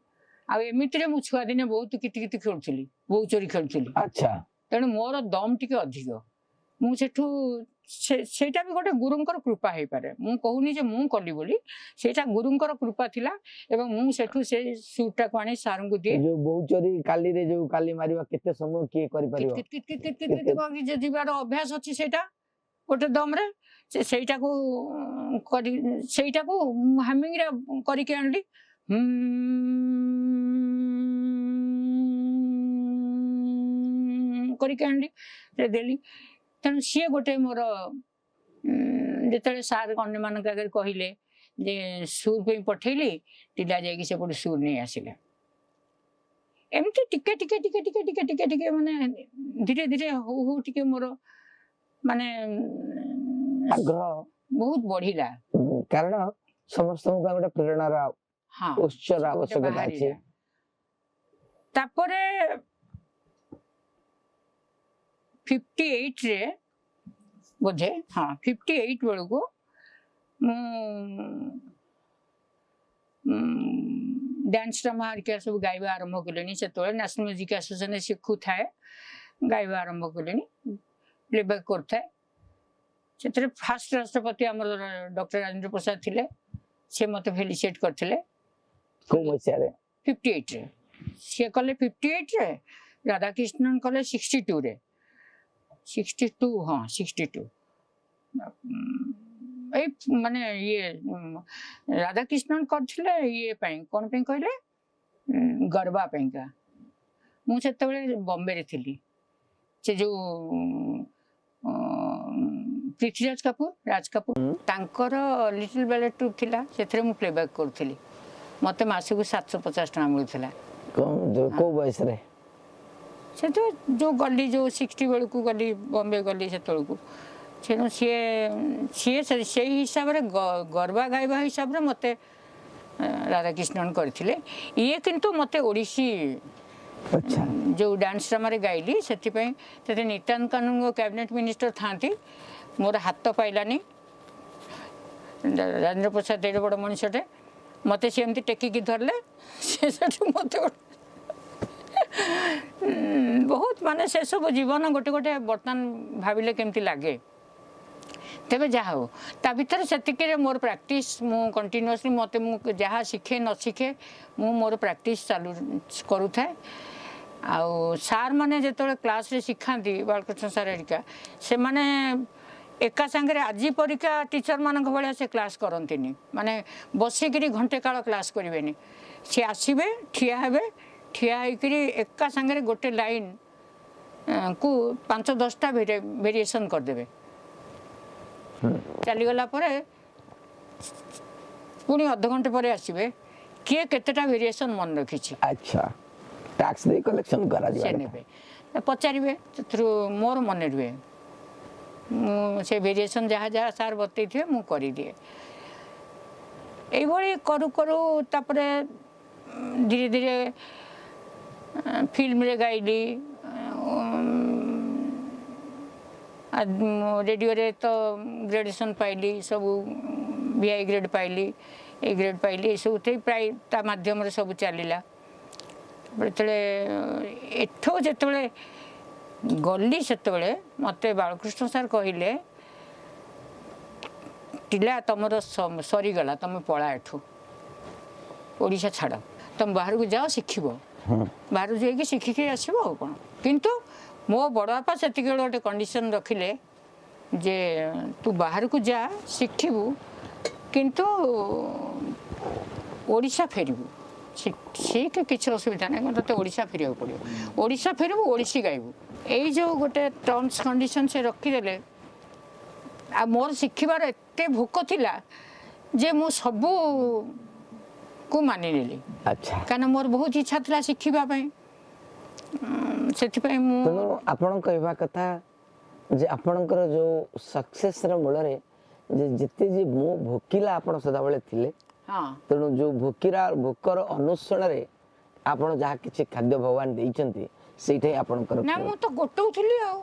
ଆଉ ଏମିତିରେ ମୁଁ ଛୁଆଦିନେ ବହୁତ କିତି କିତି ଖେଳୁଥିଲି, ବୋହୂ ଚୋରି ଖେଳୁଥିଲି। ତେଣୁ ମୋର ଦମ ଟିକେ ଅଧିକ। ମୁଁ ସେଠୁ ସେଇଟା ବି ଗୋଟେ ଗୁରୁଙ୍କର କୃପା ହେଇପାରେ। ମୁଁ କହୁନି ଯେ ମୁଁ କଲି ବୋଲି, ସେଇଟା ଗୁରୁଙ୍କର କୃପା ଥିଲା ଏବଂ ମୁଁ ସେଠୁ ସେ ସୁରଟାକୁ ଆଣି ସାରଙ୍କୁ ଦିଏ। ଯୋଉ ବୋହୂ ଚୋରି କାଲିରେ ଯୋଉ କାଲି ମାରିବା କେତେ ସମୟ କିଏ କରିପାରିବ? କିତ କିତ କିତ କିତ କିତ କିତ କରିକି ଯେ ଯିବାର ଅଭ୍ୟାସ ଅଛି, ସେଇଟା ଗୋଟେ ଦମରେ ସେ ସେଇଟାକୁ କରି ସେଇଟାକୁ ହାମିଂରେ କରିକି ଆଣିଲି, କରିକି ଆଣିଲି, ସେ ଦେଲି। ତେଣୁ ସିଏ ଗୋଟେ ମୋର ଯେତେବେଳେ ସାର୍ ଅନ୍ୟମାନଙ୍କ ଆଗରେ କହିଲେ ଯେ ସୁର ପାଇଁ ପଠେଇଲି, ଟିଲା ଯାଇକି ସେପଟୁ ସୁର ନେଇ ଆସିଲେ। ଏମିତି ଟିକେ ଟିକେ ଟିକେ ଟିକେ ଟିକେ ଟିକେ ଟିକେ ମାନେ ଧୀରେ ଧୀରେ ହଉ ହଉ ଟିକେ ମୋର ମାନେ ଆଗ୍ରହ ବହୁତ ବଢିଲା। କାରଣ ସମସ୍ତଙ୍କ ପାଇଁ ଗୋଟେ ପ୍ରେରଣାର ଉତ୍ସର ଗୋଟେ ଆବଶ୍ୟକତା ଅଛି। ବାହାରିଲା। ତାପରେ 58ରେ ବୋଧେ, ହଁ 58 ବେଳକୁ ମୁଁ ଡ୍ୟାନ୍ସ ଡ୍ରାମା ହେରିକା ସବୁ ଗାଇବା ଆରମ୍ଭ କଲିଣି। ସେତେବେଳେ ନ୍ୟାସନାଲ ମ୍ୟୁଜିକ୍ ଆସୋସିଏସନରେ ଶିଖୁଥାଏ, ଗାଇବା ଆରମ୍ଭ କଲିଣି, ପ୍ଲେବ୍ୟାକ୍ କରୁଥାଏ। ସେଥିରେ ଫାଷ୍ଟ ରାଷ୍ଟ୍ରପତି ଆମର ଡକ୍ଟର ରାଜେନ୍ଦ୍ର ପ୍ରସାଦ ଥିଲେ, ସେ ମୋତେ ଫେଲିସିଟେଟ୍ କରିଥିଲେ। କୋଉ ମସିହାରେ? 58ରେ ସିଏ କଲେ, 58ରେ ରାଧାକୃଷ୍ଣନ କଲେ 62ରେ, 62, ହଁ 62। ଏଇ ମାନେ ଇଏ ରାଧାକୃଷ୍ଣନ କରିଥିଲେ ଇଏ ପାଇଁ, କ'ଣ ପାଇଁ କହିଲେ, ଗରବା ପାଇଁକା। ମୁଁ ସେତେବେଳେ ବମ୍ବେରେ ଥିଲି। ସେ ଯୋଉ ପୃଥ୍ୱୀରାଜ କାପୁର, ରାଜ କାପୁର, ତାଙ୍କର ଲିଟିଲ ବ୍ୟାଲେଟ୍ ଟ୍ରୁପ୍ ଥିଲା, ସେଥିରେ ମୁଁ ପ୍ଲେବ୍ୟାକ୍ କରୁଥିଲି। ମୋତେ ମାସକୁ 750 ଟଙ୍କା ମିଳୁଥିଲା। କୋଉ ବୟସରେ? ସେଠୁ ଯୋଉ ଗଲି, ଯୋଉ 60 ବେଳକୁ ଗଲି, ବମ୍ବେ ଗଲି ସେତେବେଳକୁ। ତେଣୁ ସିଏ ସିଏ ସେଇ ହିସାବରେ ଗରବା ଗାଇବା ହିସାବରେ ମୋତେ ରାଧାକୃଷ୍ଣନ କରିଥିଲେ। ଇଏ କିନ୍ତୁ ମୋତେ ଓଡ଼ିଶୀ ଯୋଉ ଡ୍ୟାନ୍ସ ଡ୍ରାମାରେ ଗାଇଲି, ସେଥିପାଇଁ ସେଥିରେ ନିତ୍ୟାନନ୍ଦ କାନୁନଗୋ କ୍ୟାବିନେଟ୍ ମିନିଷ୍ଟର ଥାନ୍ତି, ମୋର ହାତ ପାଇଲାନି। ରାଜେନ୍ଦ୍ର ପ୍ରସାଦ ଏଡ଼େ ବଡ଼ ମଣିଷଟେ, ମୋତେ ସେ ଏମିତି ଟେକିକି ଧରିଲେ, ସେ ସେଠୁ ମୋତେ ବହୁତ ମାନେ ସେସବୁ ଜୀବନ ଗୋଟେ ଗୋଟେ ବର୍ତ୍ତମାନ ଭାବିଲେ କେମିତି ଲାଗେ। ତେବେ ଯାହା ହଉ, ତା ଭିତରେ ସେତିକିରେ ମୋର ପ୍ରାକ୍ଟିସ୍ ମୁଁ କଣ୍ଟିନ୍ୟୁଅସଲି, ମୋତେ ମୁଁ ଯାହା ଶିଖେ ନ ଶିଖେ, ମୁଁ ମୋର ପ୍ରାକ୍ଟିସ୍ ଚାଲୁ କରୁଥାଏ। ଆଉ ସାର୍ ମାନେ ଯେତେବେଳେ କ୍ଲାସ୍ରେ ଶିଖାନ୍ତି, ବାଳକୃଷ୍ଣ ସାର୍ ହେରିକା, ସେମାନେ ଏକା ସାଙ୍ଗରେ ଆଜି ପରିକା ଟିଚରମାନଙ୍କ ଭଳିଆ ସେ କ୍ଲାସ୍ କରନ୍ତିନି। ମାନେ ବସିକିରି ଘଣ୍ଟେ କାଳ କ୍ଲାସ୍ କରିବେନି। ସେ ଆସିବେ, ଠିଆ ହେବେ, ଠିଆ ହେଇକିରି ଏକା ସାଙ୍ଗରେ ଗୋଟେ ଲାଇନ୍ କୁ 5-10ଟା ଭେରିଏସନ୍ କରିଦେବେ। ଚାଲିଗଲା ପରେ ପୁଣି ଅଧଘଣ୍ଟେ ପରେ ଆସିବେ, କିଏ କେତେଟା ଭେରିଏସନ୍ ମନେ ରଖିଛି। ଆଚ୍ଛା, ଟାକ୍ସ ଦେଇ କଲେକ୍ସନ କରାଯିବ। ସେ ନେବେ, ପଚାରିବେ। ସେଥିରୁ ମୋର ମନେ ରୁହେ, ମୁଁ ସେ ଭେରିଏସନ୍ ଯାହା ଯାହା ସାର୍ ବତେଇଥିବେ ମୁଁ କରିଦିଏ। ଏଇଭଳି କରୁ କରୁ ତାପରେ ଧୀରେ ଧୀରେ ଫିଲ୍ମରେ ଗାଇଲି, ରେଡ଼ିଓରେ ତ ଗ୍ରେଡେସନ୍ ପାଇଲି, ସବୁ ଭିଆଇ ଗ୍ରେଡ୍ ପାଇଲି, ଏ ଗ୍ରେଡ୍ ପାଇଲି, ଏସବୁ ପ୍ରାୟ ତା ମାଧ୍ୟମରେ ସବୁ ଚାଲିଲା। ଯେତେବେଳେ ଏଠୁ ଯେତେବେଳେ ଗଲି, ସେତେବେଳେ ମୋତେ ବାଳକୃଷ୍ଣ ସାର୍ କହିଲେ, "ଟିଲା, ତମର ସରିଗଲା, ତମେ ପଳା ଏଠୁ, ଓଡ଼ିଶା ଛାଡ଼, ତମେ ବାହାରକୁ ଯାଅ, ଶିଖିବ, ବାହାରକୁ ଯାଇକି ଶିଖିକି ଆସିବ।" ଆଉ କ'ଣ, କିନ୍ତୁ ମୋ ବଡ଼ ବାପା ସେତିକି ବେଳେ ଗୋଟେ କଣ୍ଡିସନ୍ ରଖିଲେ ଯେ ତୁ ବାହାରକୁ ଯା, ଶିଖିବୁ, କିନ୍ତୁ ଓଡ଼ିଶା ଫେରିବୁ। ଶିଖ, କିଛି ଅସୁବିଧା ନାହିଁ, କିନ୍ତୁ ତୋତେ ଓଡ଼ିଶା ଫେରିବାକୁ ପଡ଼ିବ। ଓଡ଼ିଶା ଫେରିବୁ, ଓଡ଼ିଶୀ ଗାଇବୁ। ଏଇ ଯେଉଁ ଗୋଟେ ଟର୍ମସ୍ କଣ୍ଡିସନ୍ ସେ ରଖିଦେଲେ, ଆଉ ମୋର ଶିଖିବାର ଏତେ ଭୋକ ଥିଲା ଯେ ମୁଁ ସବୁକୁ ମାନିନେଲି। କାରଣ ମୋର ବହୁତ ଇଚ୍ଛା ଥିଲା ଶିଖିବା ପାଇଁ। ସେଥିପାଇଁ ମୁଁ ତେଣୁ ଆପଣ କହିବା କଥା ଯେ ଆପଣଙ୍କର ଯୋଉ ସକ୍ସେସର ମୂଳରେ ଯେ ଯେତେ ଯେ ମୁଁ ଭୋକିଲା ଆପଣ ସଦାବେଳେ ଥିଲେ। ହଁ। ତେଣୁ ଯୋଉ ଭୋକିଲା, ଭୋକର ଅନ୍ୱେଷଣରେ ଆପଣ ଯାହା କିଛି ଖାଦ୍ୟ ଭଗବାନ ଦେଇଛନ୍ତି, ସେଇଟା ହିଁ ଆପଣଙ୍କର ନା, ମୁଁ ତ ଗୋଟଉଥିଲି ଆଉ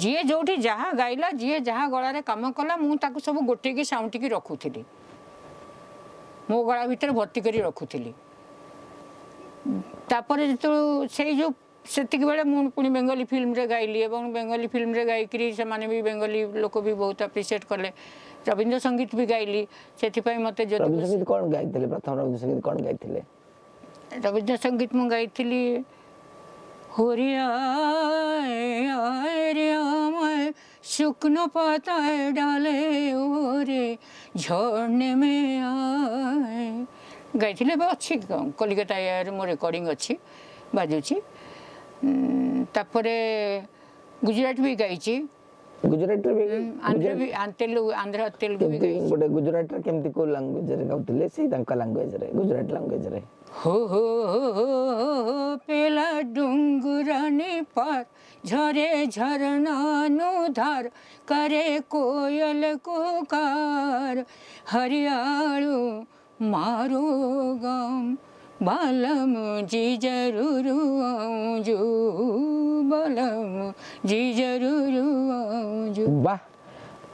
ଯିଏ ଯୋଉଠି ଯାହା ଗାଇଲା, ଯିଏ ଯାହା ଗଳାରେ କାମ କଲା, ମୁଁ ତାକୁ ସବୁ ଗୋଟେଇକି ସାଉଁଟିକି ରଖୁଥିଲି, ମୋ ଗଳା ଭିତରେ ଭର୍ତ୍ତି କରି ରଖୁଥିଲି। ତାପରେ ଯେତେବେଳେ ସେଇ ଯୋଉ ସେତିକି ବେଳେ ମୁଁ ପୁଣି ବେଙ୍ଗଲୀ ଫିଲ୍ମରେ ଗାଇଲି ଏବଂ ବେଙ୍ଗଲୀ ଫିଲ୍ମରେ ଗାଇକିରି ସେମାନେ ବି, ବେଙ୍ଗଲୀ ଲୋକ ବି ବହୁତ ଆପ୍ରିସିଏଟ୍ କଲେ। ରବୀନ୍ଦ୍ର ସଙ୍ଗୀତ ବି ଗାଇଲି, ସେଥିପାଇଁ ମୋତେ ଜ୍ୟୋତି ରବୀନ୍ଦ୍ର ସଙ୍ଗୀତ କଣ ଗାଇଥିଲେ? ପ୍ରଥମ ରବୀନ୍ଦ୍ର ସଙ୍ଗୀତ କଣ ଗାଇଥିଲେ? ରବୀନ୍ଦ୍ର ସଙ୍ଗୀତ ମୁଁ ଗାଇଥିଲି, "ওরে আয় আয় রে আমায় শুকনো পাতায় ডালে ওরে ঝড় নেমে আয়" ଗାଇଥିଲି। ଏବେ ଅଛି, କଲିକତା ଏୟାରରେ ମୋ ରେକର୍ଡ଼ିଂ ଅଛି, ବାଜୁଛି। ତାପରେ ଗୁଜୁରାଟ ବି ଗାଇଛି। ଗୁଜୁରାଟରେ ବି? ଆନ୍ଧ୍ର ବି, ତେଲୁଗୁ, ଆନ୍ଧ୍ର ତେଲୁଗୁ ବି କେମିତି ଗାଇଛି। ଗୋଟେ ଗୁଜୁରାଟରେ କେମିତି, କୋଉ ଲାଙ୍ଗୁଏଜରେ ଗାଉଥିଲେ? ସେଇ ତାଙ୍କ ଲାଙ୍ଗୁଏଜରେ, ଗୁଜୁରାଟ ଲାଙ୍ଗୁଏଜରେ? হো হো হো হো হো, પેલા ડુંગરની પાર ઝરે ઝરણાનું ધાર, કરે કોયલ કુકાર, હરિયાળું મારું ગામ, બાલમજી જરૂર આવજો, બાલમજી જરૂર આવજો। ବାহ।